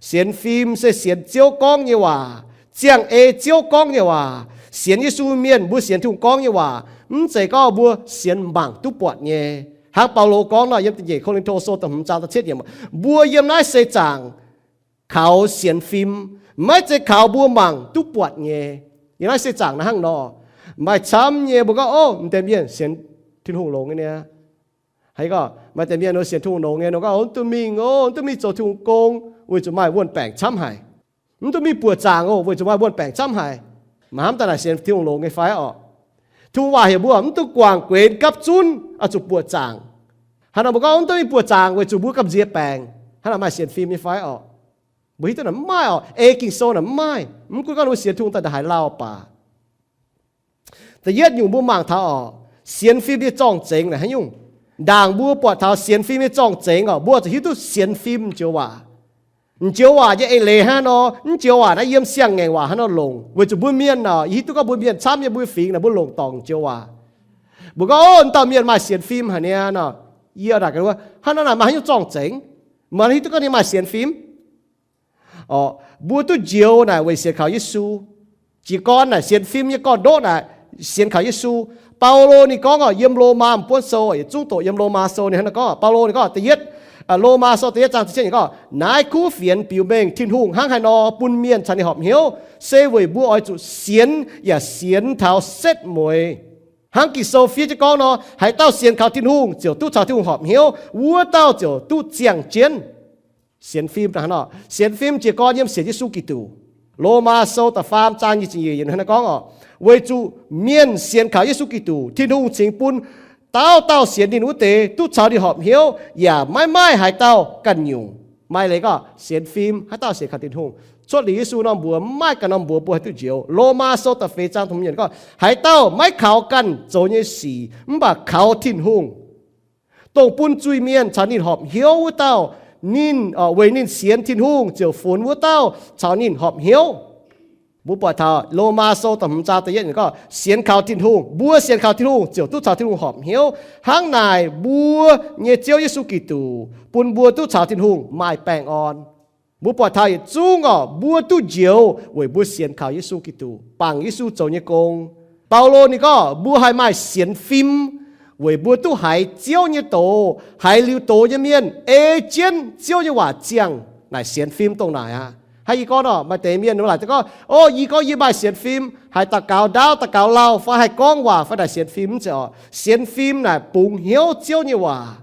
Sienx fim se sienx Ziouv gorngv nyei waac, ziangh ei Ziouv gorngv nyei waac. Sienx Yesu mienh mbuo sienx Tin-Hungh gorngv nyei waac, mv zeiz gorngv mbuo sienx mangc duqv buatc nyei. Hnangv Baulo gorngv nor, yiem da'nyeic Ko^lin^to sou da'hmz zaang da'cietv yiemc, mbuo yiem naaiv seix zaangc kaux sienx fim, maiv zeiz kaux mbuo mangc duqv buatc nyei. Yiem naaiv seix zaangc naaiv hnangv nor, maaih camv nyei mbuo gorngv, ov, m'deix mienh sienx Tin-Hungh longx nyei niaa. Haaix gorngv maaih deix mienh nor sienx Tin-Hungh longx nyei nor gorngv, mv duqv mingh ov, mv duqv mingh zoux Tin-Hungh gong, weic zuqc maaih wuon-baengc camv haic. Mv duqv mingh buoqc zaangc ov, weic zuqc maaih wuon-baengc camv haic. Maaih hnamv daaih naaic sienx Tin-Hungh longx nyei fai orqc? Tin-Hungh waac heuc mbuo mv duqv guangc guenx gapv zunv, oix zuqc buoqc zaangc. Haaix nor mbuo gorngv mv duqv mingh buoqc zaangc weic zuqc mbuo gamh nziex baengc, hnangv naaic maaih sienx fim nyei fai orqc? Mbuo hiuv duqv naaic mv maaih orqc. Ei Ging-Sou naaic mv maaih. Mv gunv gorngv mbuo sienx Tin-Hungh daaih ndaaih haaix lauh baac, da'yietv nyungc mbuo mangc taux orqc, sienx fim nyei zorng-zengx naaic haaix nyungc? Ndaangc mbuo buatc taux sienx fim nyei zorng-zengx orqc, mbuo zuqc hiuv duqv sienx fim m'njoux waac. M'njoux waac nyei eix leiz hnangv nor, mv joux waac naaiv yiem siang-ngaengc waac hnangv nor longc. Weic zuqc mbuo mienh orqc, yie hiuv duqv gorngv mbuo mienh camv nyei, mbuo fingx naaic mbuo longc dorngc m'njoux waac. Mbuo gorngv, ov, m'dauh mienh maaih sienx fim haic niaa nor, yie daaih, hnangv naaiv naaic maaih haaix nyungc zorng-zengx? Meih hiuv duqv gorngv ninh maaih sienx fim orqc? Mbuo duqv njoux naaic weic sienx kaux Yesu. Jiez gorn naaic sienx fim nyei gorn-ndoqv naaic sienx kaux Yesu. Baulo ninh gorngv orqc, yiem Lomaa buonv sou, yietc zungv doqc yiem Lomaa sou ninh hnangv naaiv gorngv, Baulo ninh gorngv da'yietv, Lomaa sou da'yietv zaang da'cietv ninh gorngv, naaiv kuv fienx biux mengh Tin-Hungh hnangv haaix nor bun mienh caux ninh horpc hnyouv, se weic mbuo oix zuqc sienx yaac sienx taux setv mueiz. Hnangv Ging-Sou fiev jienv gorngv nor, haaix dauh sienx kaux Tin-Hungh ziouc duqv caux Tin-Hungh horpc hnyouv, wuov dauh ziouc duqv ziangh jienv. Sienx fim hnangv nor, sienx fim jiez gorn yiem sienx Yesu Giduc. Lomaa sou da'faam zaang nyic ziepc nyeic yiemc hnangv naaiv gorngv orqc, weic zuqc mienh sienx kaux Yesu Giduc, Tin-Hungh cingx bun dauh dauh sienx ninh wuov deix duqv caux ninh horpc hnyouv, yaac maiv maaih haaix dauh ganh nyungc. Maaih leiz gorngv sienx fim haaix dauh sienx kaux Tin-Hungh, cuotv liuz Yesu norm mbuox maiv maaih ganh norm mbuox mbuo haih duqv njoux. Lomaa sou da'feix zaang da'hmz yiemc gorngv, haaix dauh maiv kaux ganh zoux nyei sic mv baac kaux Tin-Hungh, dongh bun zuiz-mienh caux ninh horpc hnyouv wuov dauh, ninh, weic ninh sienx Tin-Hungh ziouc funx wuov dauh caux ninh horpc hnyouv. Mbuo buatc taux Lomaa sou da'hmz zaang da'yietv gorngv, sienx kaux Tin-Hungh, mbuo sienx kaux Tin-Hungh ziouc duqv caux Tin-Hungh horpc hnyouv. Hnangv naaic mbuo nyei Ziouv Yesu Giduc bun mbuo duqv caux Tin-Hungh maaih baengh orn. Mbuo buatc taux yietc zungv orqc, mbuo duqv njoux weic mbuo sienx kaux Yesu Giduc, bangc Yesu zoux nyei gong. Baulo ninh gorngv mbuo haih maaih sienx fim weic mbuo duqv haiz Ziouv nyei doz, haiz liuz doz nyei mienh ei jienv Ziouv nyei waac ziangh naaic sienx fim dongh naaic aqv. Hnangv yie gorngv nor, maaih deix mienh laaic gorngv, ov, yie gorngv yie maaih sienx fim, haih daux gaux ndaauv, daux gaux lauh, fai haih gorngv waac fai naaic sienx fim, mv zeiz orqc. Sienx fim naaic bungx hnyouv Ziouv nyei waac,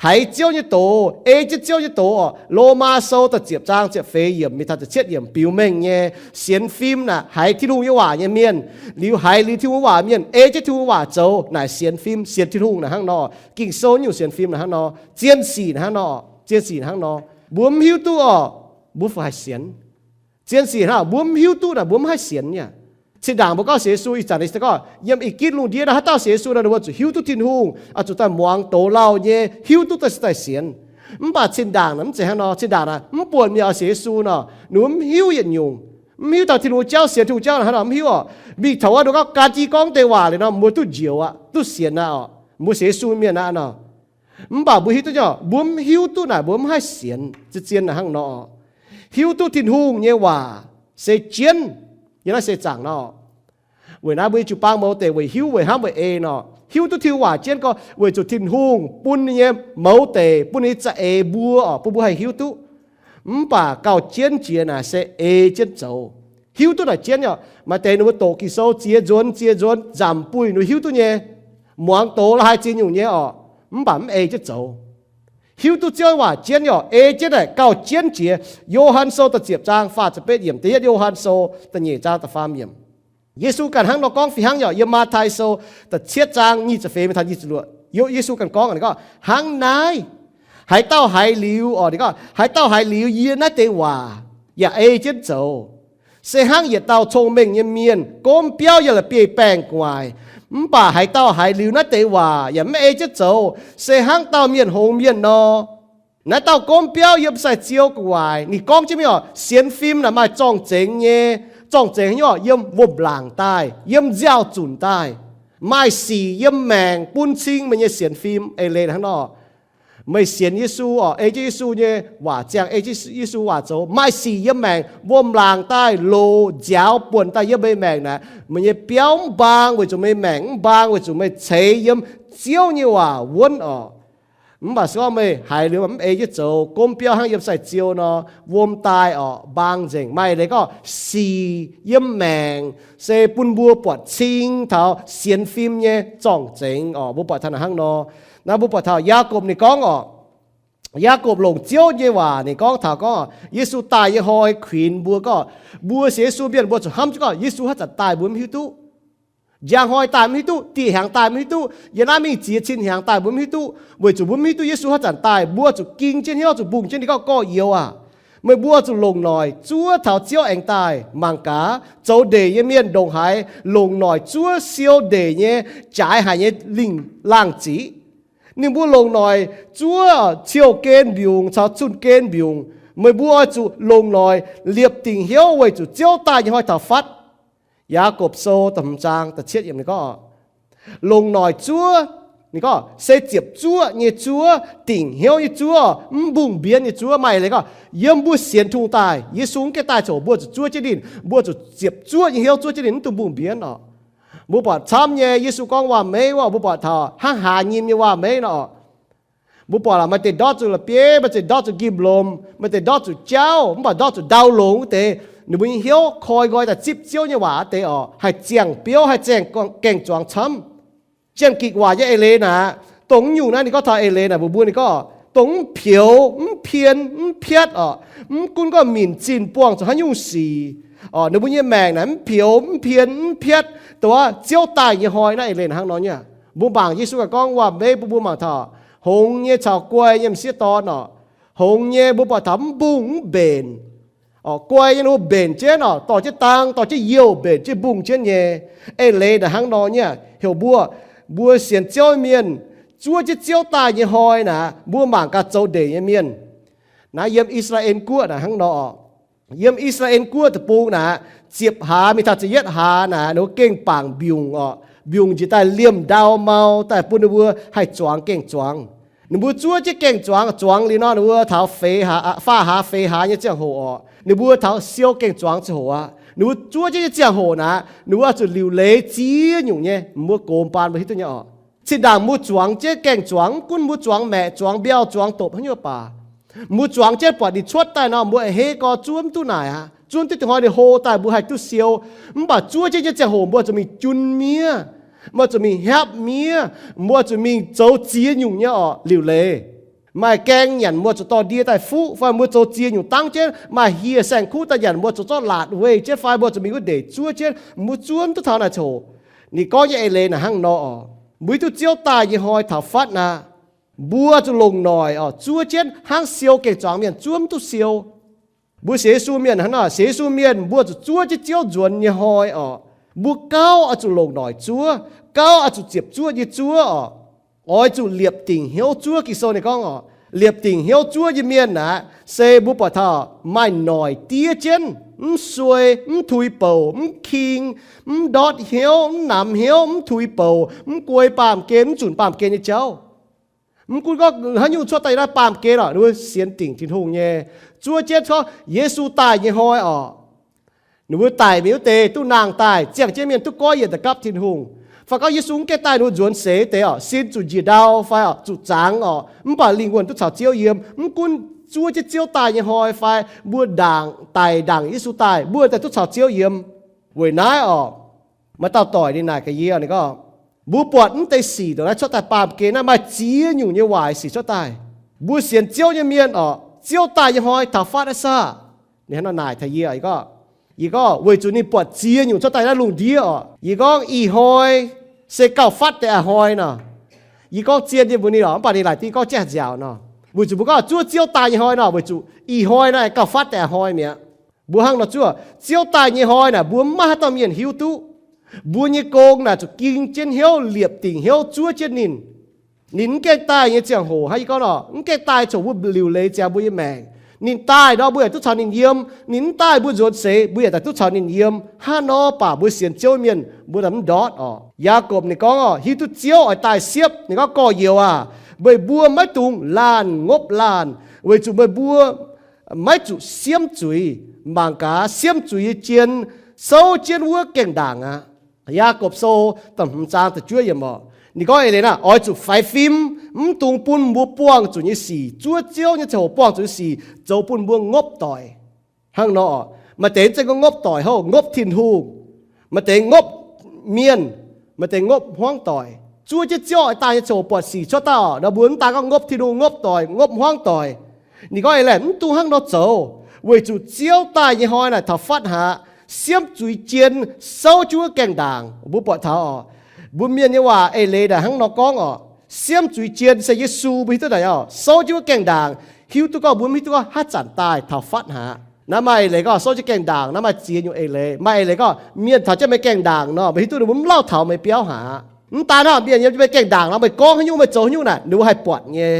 haiz Ziouv nyei doz, ei jienv Ziouv nyei doz orqc. Lomaa sou da'ziepc zaang ziepc feix yiemc mingh taux ziepc cietv yiemc biux mengh nyei, sienx fim naaic haiz Tin-Hungh nyei waac nyei mienh, liuz haiz liuz Tin-Hungh waac mienh ei jienv Tin-Hungh waac zoux naaic sienx fim, sienx Tin-Hungh naaic hnangv nor. Ging-Sou nyungc sienx fim naaic hnangv nor, zien sic naaic hnangv nor, zien sic naaic hnangv nor. Mbuo mv hiuv duqv orqc, mbuo fu haih sienx? Zien sic hnangv mbuo mv hiuv duqv naaic mbuo mv haih sienx nyei. Zinh ndaangc mbuo gorngv sienx Yesu, ih zanc gorngv yiem ih gitv lungh ndiev naaiv haaix dauh sienx Yesu nor, ninh mbuo zuqc hiuv duqv Tin-Hungh, oix zuqc daaih muangx doz lauh nyei, hiuv duqv daaih se daaih sienx. Mv baac zinh ndaangc naaic mv zeiz hnangv nor. Zinh ndaangc naaic mv buonc mienh oix sienx Yesu nor, ninh mbuo mv hiuv yietc nyungc. Mv hiuv taux Tin-Hungh jauv, sienx Tin-Hungh jauv naaic hnangv nor, mv hiuv orqc. Mingh taux wuov nduqc gauh gan jiv gorngv deix waac liuz nor, mbuo duqv njoux aqv, duqv sienx aqv orqc. Mbuo sienx Yesu mienh aqv nor. Mv baac mbuo hiuv duqv nyei orqc, mbuo mv hiuv duqv naaic mbuo mv haih sienx. Zien-zien naaic hnangv nor, hiuv duqv Tin-Hungh nyei waac se jienv, yie naaiv se zaangc nor. Weic naaiv mbuo nyei jiu-baang mouz deix weic hiuv, weic hnamv, weic ei nor, hiuv duqv Tin-Hungh waac jienv gorngv weic zuqc Tin-Hungh bun ninh nyei mouz deix, bun ninh nyei za'eix mbuo orqc, bun mbuo haih hiuv duqv. Mv baac gauh jienv jiex naaic se ei jienv zoux. Hiuv duqv naaic jienv orqc. Maaih deix ninh mbuo doqc Ging-Sou ziex nzuonx ziex nzuonx nzamc buih ninh mbuo hiuv duqv nyei, muangx doz la'haaix ziex nyungc nyei orqc, mv baac mv ei jienv zoux. Hiuv duqv Ziouv waac jienv orqc, ei jienv naaic gauh jienv jiex. Yo^han Sou da'ziepc zaang faah ziepc betv yiemc, da'yietv Yo^han Sou da'nyeic zaang da'faam yiemc. Yesu ganh hnangv nor gorngv fih hnangv nyei orqc. Yiem Matv^tai Sou da'cietv zaang nyic ziepc feix mingh taux nyic ziepc luoqc, Yesu ganh gorngv, ninh gorngv, hnangv naaiv, haaix dauh haiz liuz orqc, ninh gorngv, haaix dauh haiz liuz yie naaiv deix waac yaac ei jienv zoux, se hnangv yietc dauh cong-mengh nyei mienh gomv biauv yiem la'bieiv-baengh gu'nguaaic. Mv baac haaix dauh haiz liuz naaiv deix waac yaac mv ei jienv zoux, se hnangv dauh mienh hngongx mienh nor. Naaiv dauh gomv biauv yiem sai-ziou gu'nguaaic. Ninh gorngv jienv mingh orqc, sienx fim naaic maaih zorng-zengx nyei. Zorng-zengx haaix nyungc orqc? Yiem wuom-laangc daaih, yiem nziaaux-zunc daaih. Maaih sic yiem maengc bun cing meih nyei sienx fim. Eix leiz hnangv nor, meih sienx Yesu orqc, ei jienv Yesu nyei waac ziangh, ei jienv Yesu waac zoux, maaih sic yiem maengc, wuom-laangc daaih loz nziaaux buonc daaih yiem meih maengc naaic, meih nyei biauv mv mbaang weic zuqc meih maengc mv mbaang weic zuqc meih ceix yiem Ziouv nyei waac wuonv orqc. Mv baac se gorngv meih haiz liuz mv ei jienv zoux, gomv biauv hnangv yiem sai-ziou nor, wuom daaih orqc, mbaang nzengc. Maaih leiz gorngv sic yiem maengc se bun mbuo buatc cing taux sienx fim nyei zorng-zengx orqc. Mbuo buatc taux naaic hnangv nor. Naaiv mbuo buatc taux Yaagorpc ninh gorngv orqc, Yaagorpc longc Ziouv nyei waac ninh gorngv taux gorngv Yesu daaih nyei hnoi kuinx mbuo gorngv, mbuo sienx Yesu mienh mbuo zuqc hnamv jienv gorngv Yesu haaix zanc daaih mbuo mv hiuv duqv. Njang hnoi daaih mv hiuv duqv, dih hnyangx daaih mv hiuv duqv, yiem naaiv mingh ziex cin hnyangx daaih mbuo mv hiuv duqv. Weic zuqc mbuo mv hiuv duqv Yesu haaix zanc daaih, mbuo zuqc ging jienv hnyouv, zuqc mbungh jienv ninh gorngv, Gorx-youz aac, meih mbuo zuqc longc noic zuov taux Ziouv aengx daaih. Mangc gaax, zoux ndeic nyei mienh ndongc haaix longc noic zuov siou ndeic nyei, jaaix haic nyei lingh laangh ziqc. Ninh mbuo longc noic zuov ciou gen mbiungc caux zunh gen mbiungc. Meih mbuo oix zuqc longc noic liepc dingc hnyouv weic zuqc Ziouv daaih nyei hnoi taux fatv. Yaagorpc Sou da'hmz zaang da'cietv yiemc ninh gorngv, longc noic zuov, ninh gorngv se ziepc zuoqv nyei zuov, dingc hnyouv nyei zuov, mv mbungh mbienv nyei zuov. Maaih leiz gorngv yiem mbuo sienx Tin-Hungh daaih, Yesu mv gaengh daaih coc, mbuo zuqc zuov jienv ninh, mbuo zuqc ziepc zuoqv nyei hnyouv zuov jienv ninh, mv dungx mbungh mbienv orqc. Mbuo buatc camv nyei, Yesu gorngv waac-meiv wuov, mbuo buatc taux hnangv hlaax nyim nyei waac-meiv nor. Mbuo buatc laaix maaih deix ndortv zuqc la'bieiv, maaih deix ndortv zuqc nqimh lomc, maaih deix ndortv zuqc jauv, mv baac ndortv zuqc ndau longx wuov deix, ninh mbuo nyei hnyouv koi nqoi daaih zipv Ziouv nyei waac wuov deix orqc, haih ziangh biouv, haih ziangh gaeng-zuangx camv. Janx-Gikc waac nyei eix leiz naaic, dongh mv nyungc naaiv ninh gorngv taux eix leiz naaic mbuox mbuo, ninh gorngv dongh mv pioux, mv pien, mv piatv orqc. Mv gunv gorngv minc zinh buangh zuqc haaix nyungc sic orqc, ninh mbuo nyei maengc naaic mv pioux, mv pien, mv piatv, dongh wuov Ziouv daaih nyei hnoi naaiv eix leiz hnangv nor nyei. Mbuo mangc Yesu ganh gorngv waac-meiv bun mbuo mangc taux hngongx nyei caux guai nyei m'sieqv dorn orqc. Hngongx nyei mbuo buatc taux mv mbungh mv mbenc. Guai nyei ninh mbuo mbenc jienv orqc, dorh jienv dang, dorh jienv youh mbenc jienv mbungh jienv nyei. Eix leiz naaic hnangv nor nyei. Heuc mbuo, mbuo sienx Ziouv mienh zuov jienv Ziouv daaih nyei hnoi naaic, mbuo mangc gaax zoux ndeic nyei mienh. Naaiv yiem I^saa^laa^en Guoqv naaic hnangv nor orqc. Yiem I^saa^laa^en Guoqv deic-bung naaic, ziepc hlaax mingh taux ziepc yietv hlaax naaic, ninh mbuo gengh bangc mbiungc orqc. Mbiungc njiec daaih liemh ndau mau daaih bun ninh mbuo haih zuangx gaeng-zuangx. Ninh mbuo zuov jienv gaeng-zuangx, zuangx liuz nor ninh mbuo taux feix hlaax, faah hlaax feix hlaax nyei ziangh hoc orqc, ninh mbuo taux siou gaeng-zuangx ziangh hoc aqv. Ninh mbuo zuov jienv nyei ziangh hoc naaic, ninh mbuo zuqc liuc leiz ziex nyungc nyei, mbuo gox baan mbuo hiuv duqv nyei orqc. Zinh ndaangc mbuo zuangx jienv gaeng-zuangx, mv gunv mbuo zuangx maeqc, zuangx mbiauh, zuangx dopc haaix nyungc baac, mbuo zuangx jienv buatc ninh cuotv daaih nor, mbuo a'hneiv gorx zuov mv duqv naaic aqv. Zuov mv duqv dingh hnoi ninh hlo daaih mbuo haih duqv siou. Mv baac zuov jienv nyei ziangh hoc mbuo zuqc mingh jun miev, mbuo zuqc mingh hiaapv miev, mbuo zuqc mingh zoux ziex nyungc nyei orqc liuc leiz. Maaih gaeng nyanc mbuo zuqc dorh ndie daaih fuqv, fai mbuo zoux ziex nyungc dangv jienv, maaih hieh saeng-kuv daaih nyanc mbuo zuqc zorqv laatc weih jienv, fai mbuo zuqc mingh wuov ndeic zuov jienv, mbuo zuov mv duqv taux naaic coc. Ninh gorngv nyei eix leiz naaic hnangv nor orqc. Mbuo hiuv duqv Ziouv daaih nyei hnoi taux fatv naaic, mbuo zuqc longc noic orqc zuov jienv hnangv siou gaeng-zuangx mienh zuov mv duqv siou. Mbuo sienx Yesu mienh hnangv naaic, sienx Yesu mienh mbuo zuqc zuov jienv Ziouv nzuonx nyei hnoi orqc, mbuo gauh oix zuqc longc noic zuov, gauh oix zuqc ziepc zuoqv nyei zuov orqc. Oix zuqc liepc dingc hnyouv zuov. Ging-Sou ninh gorngv orqc, liepc dingc hnyouv zuov nyei mienh naaic se mbuo buatc taux maaih noic diev jienv. mv suei, mv tuix bouc, mv king, mv ndortv hnyouv, mv namx hnyouv, mv tuix bouc, mv guei baamh gen, mv zunc baamh gen nyei jauv. Mv gunv gorngv haaix nyungc cuotv daaih yiem naaiv baamh gen oc, ninh mbuo sienx dingc Tin-Hungh nyei. Zuov jienv gorngv Yesu daaih nyei hnoi oc, ninh mbuo daic mingh wuov deix duqv nangh daaih, ziangh jienv mienh duqv goiv yienc daaih gapv Tin-Hungh. Fai gorngv Yesu mv gaengh daaih, ninh mbuo nzuonx seix deix oc, sin zuqc njiec ndau fai oc, zuqc zangx oc, mv baac lingh wuonh duqv caux Ziouv yiem. Mv gunv zuov jienv Ziouv daaih nyei hnoi fai mbuo ndaangc, daic ndaangc Yesu daaih, mbuo daaih duqv caux Ziouv yiem. Weic naaiv oc, maaih dauh doic ninh naaic gaax yie, ninh gorngv, mbuo buatc mv deix sic ndongc naaiv cuotv daaih baamh gen naaiv, maaih ziex nyungc nyei waaic sic cuotv daaih. Mbuo sienx Ziouv nyei mienh oc, Ziouv daaih nyei hnoi taux fatv aqv saah? Ninh hnangv nor naaic taux yie, yie gorngv, yie gorngv weic zuqc ninh buatc ziex nyungc cuotv daaih naaiv lungh ndiev oc. Yie gorngv ih hnoi se gauh fatv deix a'hnoi nor. Yie gorngv zien nyei mbuox ninh oc, mv baac ninh laaic dingh gorngv jaax nziaauc nor. Weic zuqc mbuo gorngv zuov Ziouv daaih nyei hnoi nor, weic zuqc ih hnoi naaiv gauh fatv deix a'hnoi mi'aqv. Mbuo hnangv nor zuov, Ziouv daaih nyei hnoi naaic, mbuo mv maaih haaix dauh mienh hiuv duqv. Mbuo nyei gong naaic zuqc ging jienv hnyouv, liepc dingc hnyouv zuov jienv ninh. Ninh mv gaengh daaih nyei ziangh hoc, hnangv yie gorngv nor, mv gaengh daaih coc mbuo liuc leiz ziangx mbuo nyei maengc. Ninh daaih nor, mbuo yaac duqv caux ninh yiem. Ninh mv daaih, mbuo nzuonx seix, mbuo yaac daaih duqv caux ninh yiem. Hnangv nor baac mbuo sienx Ziouv mienh mbuo daaih mv ndortv oc. Yaagorpc ninh gorngv oc, hiuv duqv Ziouv oix daaih siepv. Ninh gorngv, gorx-youz aac, meih mbuo maiv dungx laanh ngopv laanh, weic zuqc meih mbuo maiv zuqc siemv zuiz. Mangc gaax, siemv zuiz nyei jien souv jienv wuov gaengh ndaangc aqv. Yaagorpc Sou da'hmz zaang da'juov yiemc oc. Ninh gorngv eix leiz naaic, oix zuqc faix fim, mv dungx bun mbuo buangh zuqc nyei sic, zuov Ziouv nyei ziangh hoc buangh zuqc nyei sic zoux bun mbuo ngopv doic. Hnangv nor, maaih deix mv zeiz gorngv ngopv doic hnangv, ngopv Tin-Hungh. Maaih deix ngopv mienh, maaih deix ngopv hmuangv doic. Zuov jienv Ziouv oix daaih nyei ziangh hoc buatc sic cuotv daaih oc, nor mbuo mv daan gorngv ngopv Tin-Hungh, ngopv doic, ngopv hmuangv doic. Ninh gorngv eix leiz mv dungx hnangv nor zoux, weic zuqc Ziouv daaih nyei hnoi naaic taux fatv haic, siemv zuiz jien souv jienv wuov gaengh ndaangc. Mbuo buatc taux oc, mbuo mienh nyei waac eix leiz naaic hnangv nor gorngv oc. Siemv zuiz jien se Yesu, mbuo hiuv duqv naaic oc, souv jienv wuov gaengh ndaangc. Hiuv duqv gorngv mbuo mv hiuv duqv gorngv haaix zanc daaih taux fatv haic. Naaiv maaih eix leiz gorngv souv jienv gaengh ndaangc, naaiv maaih ziex nyungc eix leiz. Maaih eix leiz gorngv mienh taux jienv meih gaengh ndaangc nor, meih hiuv duqv ninh mbuo mv lauh taux meih biauv haic. Mv daan hnangv, mienh yiem jienv meih gaengh ndaangc nor, meih gorngv haaix nyungc, meih zoux haaix nyungc naaic, ninh mbuo haih buatc nyei.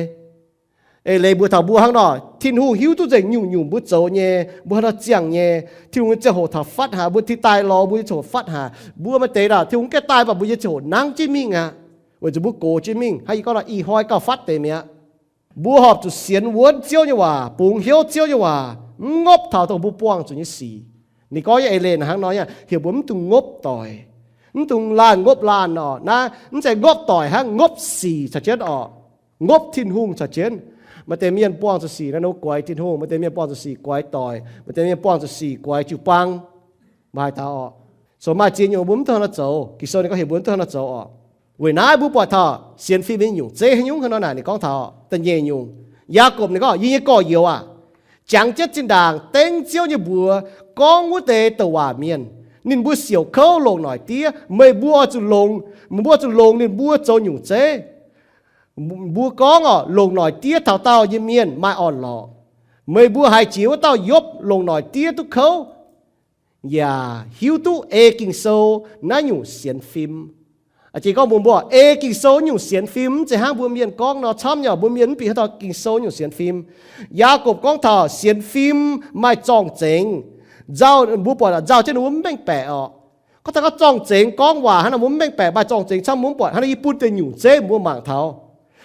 Eix leiz mbuo taux mbuo hnangv nor, Tin-Hungh hiuv duqv nzengc nyungc-nyungc mbuo zoux nyei, mbuo hnangv nor ziangh nyei. Tin-Hungh nyei ziangh hoc taux fatv haic, mbuo ti daaih lorz mbuo nyei ziangh hoc fatv haic. Mbuo maaih deix naaic Tin-Hungh gaengh daaih, mv baac mbuo nyei ziangh hoc nangv jienv mingh aqv, weic zuqc mbuo gox jienv mingh. Hnangv yie gorngv nor, ih hnoi gauh fatv deix mi'aqv. Mbuo horpc zuqc sienx wuonv Ziouv nyei waac, bungx hnyouv Ziouv nyei waac, mv ngopv taux dongh mbuo buangh zuqc nyei sic. Ninh gorngv nyei eix leiz naaic hnangv nor, heuc mbuo mv dungx ngopv doic, mv dungx laanh ngopv laanh oc. Naaiv mv zeiz ngopv doic hnangv, ngopv sic caux jienv oc. Ngopv Tin-Hungh caux jienv. Maaih deix mienh buangh zuqc sic naaiv, ninh mbuo goix Tin-Hungh. Maaih deix mienh buangh zuqc sic goix doic. Maaih deix mienh buangh zuqc sic goix jiu-baang. Maaih deix oc. So maaih ziex nyungc mbuo mv duqv hnangv nor zoux. Ging-Sou ninh gorngv heuc mbuo mv duqv hnangv nor zoux oc. Weic naaiv mbuo buatc taux sienx fim nyei nyungc zeiv haaix nyungc hnangv nor naaic, ninh gorngv taux da'nyeic nyungc. Yaagorpc ninh gorngv, yie nyei gorx-youz aac, jangx jienv zinh ndaangc dengv Ziouv nyei mbuox gorngv wuov deix douc waac mienh, ninh mbuo siouc kouv longc noic diev. Meih mbuo oix zuqc longx, meih mbuo oix zuqc longc ninh mbuo zoux nyungc zeiv. Mbuo gorngv oc, longc noic diev taux daauh nyei mienh maaih orn-lorqc. Meih mbuo haiz jiex wuov dauh Yopv longc noic diev duqv kouv, yaac hiuv duqv ei Ging-Sou naaiv nyungc sienx fim. A'jang gorngv mbuox mbuo, ei Ging-Sou nyungc sienx fim mv zeiz hnangv mbuo mienh gorngv nor camv nyei. Mbuo mienh mv bieqc haaix dauh Ging-Sou nyungc sienx fim. Yaagorpc gorngv taux sienx fim maaih zorng-zengx. Nzauh, mbuo buatc nzauh jienv ninh mbuo mv mengh baeqc oc. Gorngv taux gorngv zorng-zengx gorngv waac hnangv nor mbuo mv mengh baeqc, maaih zorng-zengx camv mbuo mv buatc. Hnangv nor yie bun deix nyungc zeiv mbuo mangc taux.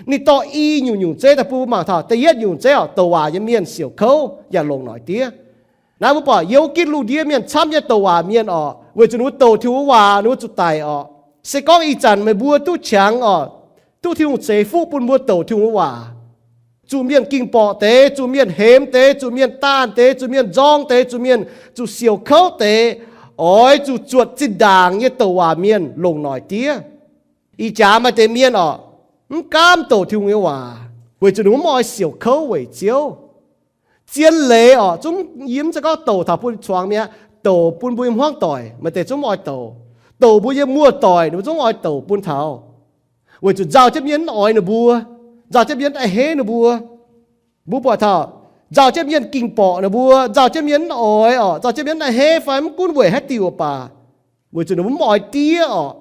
Ninh dorh i nyungc nyungc zeiv daaih bun mbuo mangc taux. Da'yietv nyungc zeiv oc, douc waac nyei mienh siouc kouv yaac longc noic diev. Naaiv mbuo buatc yiem wuov gitv lungh ndiev mienh camv nyei douc waac mienh oc, weic zuqc ninh mbuo douc Tin-Hungh nyei waac ninh mbuo zuqc daic oc. Se gorngv ih zanc meih mbuo duqv qangx oc, duqv Tin-Hungh ceix fuqv bun mbuo douc Tin-Hungh nyei waac, zuqc mienh ging-borqc deix, zuqc mienh hemx deix, zuqc mienh daanh deix, zuqc mienh nzorng deix, zuqc mienh zuqc siouc kouv deix, oix zuqc zuotc zinh ndaangc nyei douc waac mienh longc noic diev. Ih jaax maaih deix mienh oc, mv gaamv douc Tin-Hungh nyei waac, weic zuqc ninh mbuo mv oix siouc kouv weic Ziouv. Zien leiz oc, zungv yie mv zeiz gorngv douc taux bun zuangx mi'aqv, douc bun mbuo nyei hmuangv doic, maaih deix zungv mv oix douc. Douc mbuo nyei muoz-doic, ninh mbuo zungv mv oix douc bun taux, weic zuqc nzauh jienv mienh mv oix ninh mbuo, nzauh jienv mienh mv a'hneiv ninh mbuo. Mbuo buatc taux nzauh jienv mienh ging-borqc ninh mbuo, nzauh jienv mienh mv oix oc, nzauh jienv mienh mv a'hneiv fai mv gunv weic haaix diuc baac, weic zuqc ninh mbuo mv oix diev oc.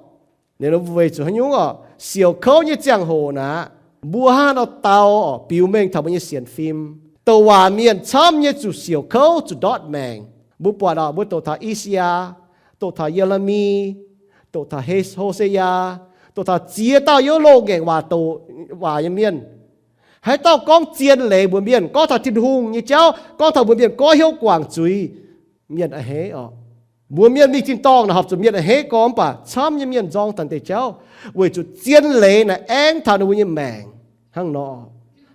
Weic zuqc haaix nyungc oc, siouc kouv nyei ziangh hoc naaic, mbuo hnangv nor dau oc, biux mengh taux mbuo nyei sienx fim. Douc waac mienh camv nyei zuqc siouc kouv, zuqc ndortv maengc. Mbuo buatc oc, mbuo doqc taux I^saa^yaa, doqc taux Ye^le^mi, doqc taux He, Ho^se^yaa, doqc taux ziex dauh yiem loz-ngaengc waac doqc waac nyei mienh. Haaix dauh gorngv zien leiz mbuox mienh, gorngv taux Tin-Hungh nyei jauv, gorngv taux mbuox mienh goiv hnyouv guangc zuiz, mienh a'hneiv oc. Mbuox mienh mingh tin-dorngh naaic horpc zuqc mienh a'hneiv gorx, mv baac camv nyei mienh nzorng taux deix jauv, weic zuqc zien leiz naaic aengv taux ninh mbuo nyei maengc hnangv nor.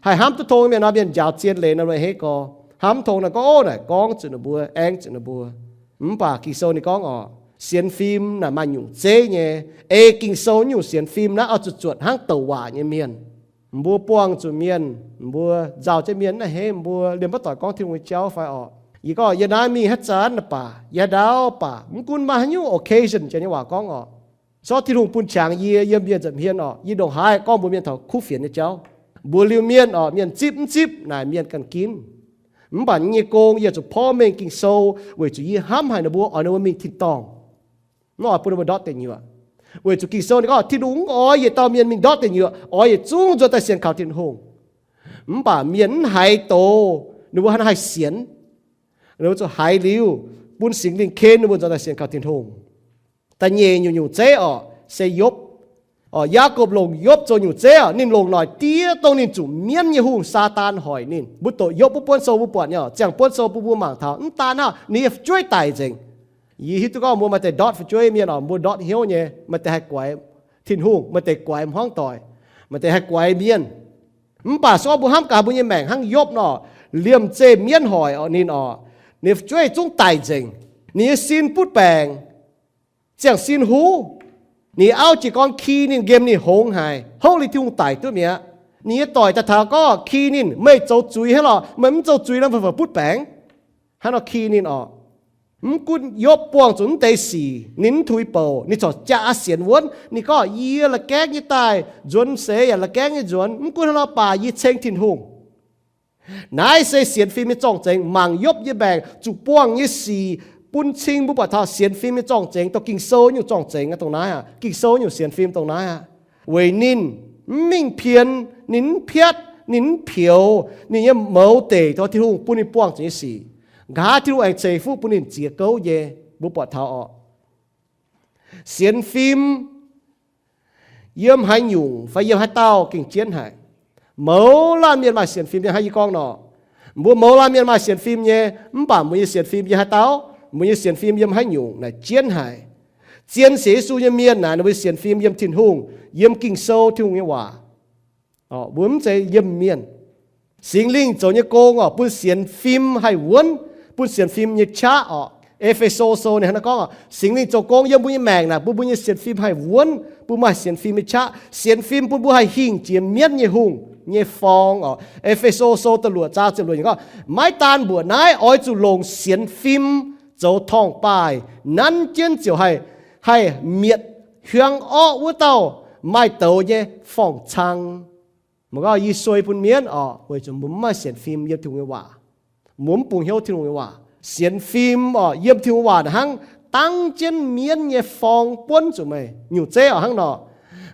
Haih hnamv duqv tong mienh nor, mienh njaaux zien leiz nor, a'hneiv gorx. Hnamv tong naaic gorngv, ov, naaic gorngv zuqc ninh mbuo, aengv zuqc ninh mbuo. Mv baac Ging-Sou ninh gorngv oc, sienx fim naaic maaih nyungc zeiv nyei. Ei Ging-Sou nyungc sienx fim naaiv oix zuqc zuotc hnangv douc waac nyei mienh. Mbuo buangh zuqc mienh, mbuo nzauh jienv mienh, a'hneiv mbuo, liemh maiv doic gorngv Tin-Hungh nyei jauv fai orqc. Yie gorngv yie naaiv mingh haaix zanc baac, yie haaix ndau baac, mv gunv maaih haaix nyungc occasion, janx nyei waac gorngv orqc, sortv Tin-Hungh bun qangx yie yiem mienh nza'hmien orqc, yie ndongc haaix gorngv mbuox mienh taux kuv fienx nyei jauv. Mbuox liuz mienh orqc, mienh zipv mv zipv naaic mienh ganh ginv. Mv baac yie nyei gong, yie zuqc porv mengh Ging-Sou weic zuqc yie hnamv haic ninh mbuo, oix ninh mbuo mingh tin-dorngh, mv oix bun ninh mbuo ndortv deic nyuoqc. Weic zuqc Ging-Sou ninh gorngv Tin-Hungh mv oix yietc dauh mienh mingh ndortv deic nyuoqc, oix yietc zungv nzuonx daaih sienx kaux Tin-Hungh. Mv baac mienh mv haiz doz, ninh mbuo hnangv haih sienx. Ninh mbuo zuqc haiz liuz, bun Singx Lingh ken ninh mbuo nzuonx daaih sienx kaux Tin-Hungh. Da'nyeic nyungc nyungc zeiv orqc, se Yopv. Orqc, Yaakopv longc Yopv zoux nyungc zeiv orqc, ninh longc noic diev dongh ninh zuqc mienv nyei hungh, Saadaan, hoic ninh. Mbuo doqc Yopv wuov buonv sou mbuo buatc nyei orqc, ziangh buonv sou mbuo mbuo mangc taux, mv daan hnangv, ninh nyei fu'jueiv daic nzengc. Yie hiuv duqv gorngv mbuo maaih deix ndortv fu'jueiv mienh orqc, mbuo ndortv hnyouv nyei, maaih deix haih guaix Tin-Hungh, maaih deix guaix hmuangv doic, maaih deix haih guaix mienh. Mv baac se gorngv mbuo hnamv gaax mbuo nyei maengc hnangv Yopv nor, liemh zeih mienv hoic orqc ninh orqc, ninh fu'jueiv zungv daic nzengc. Ninh nyei sin butv baengc, ziangh sin huv. Ninh auv jiez gorn ki ninh, nqemh ninh hngongx haic, hopv liuz Tin-Hungh daic duqv mi'aqv. Ninh nyei doic daaih taux gorngv ki ninh, meih zoux zuiz hnangv lorqc, meih mv zoux zuiz nor meih butv baengc. Hnangv nor ki ninh orqc. Mv gunv Yopv buangh zuqc mv deix sic, ninh mv tuix bouc, ninh corc jaa sienx wuonv. Ninh gorngv, yie la'gaengv nyei daaih nzuonx seix yaac la'gaengv nyei nzuonx, mv gunv hnangv nor baac yie ceng Tin-Hungh. Naaiv se sienx fim nyei zorng-zengx. Mangc Yopv nyei maengc zuqc buangh nyei sic bun cing mbuo buatc taux sienx fim nyei zorng-zengx, dongh Ging-Sou nyungc zorng-zengx aqv. Dongh naaiv aqv, Ging-Sou nyungc sienx fim dongh naaiv aqv. Weic ninh mv mingh pien, ninh mv piatv, ninh mv pioux ninh nyei mouz deic taux Tin-Hungh bun ninh buangh zuqc nyei sic. Nqa'haav Tin-Hungh aengx ceix fuqv bun ninh ziex gouv nyei. Mbuo buatc taux orqc, sienx fim yiem haaix nyungc fai yiem haaix dauh gengh jienv haic. Mouz laanh mienh maaih sienx fim nyei, hnangv yie gorngv nor, mbuo mouz laanh mienh maaih sienx fim nyei, mv baac mbuo nyei sienx fim yiem haaix dauh, mbuo nyei sienx fim yiem haaix nyungc naaic jienv haic. Zien sienx Yesu nyei mienh naaic, ninh mbuo sienx fim yiem Tin-Hungh, yiem Ging-Sou, Tin-Hungh nyei waac. Mbuo mv zeiz yiem mienh. Singx Lingh zoux nyei gong orqc, bun sienx fim haih wuonv, bun sienx fim nyei qaqv orqc. E^fe^so Sou ninh hnangv naaiv gorngv orqc, Singx Lingh zoux gong yiem mbuo nyei maengc naaic, bun mbuo nyei sienx fim haih wuonv, bun mbuo haih sienx fim nyei qaqv. Sienx fim bun mbuo haih hingh jiex mienv nyei forng orqc. E^fe^so Sou da'luoqc zaang ziepc luoqc yiemc gorngv, maiv daan mbuoqc naaiv, oix zuqc longc sienx fim zoux torngv-baaih, nanv jienv ziouc haih, haih mietc hiuang orqv wuov dauh maaih douz nyei forng-cang. Mbuo gorngv yie suei bun mienv orqc, weic zuqc mbuo mv maaih sienx fim yiem Tin-Hungh nyei waac. Mbuo mv bungx hnyouv Tin-Hungh nyei waac. Sienx fim orqc, yiem Tin-Hungh waac hnangv dangv jienv mienv nyei forng buonv zuqc meih. Nyungc zeiv orqc hnangv nor.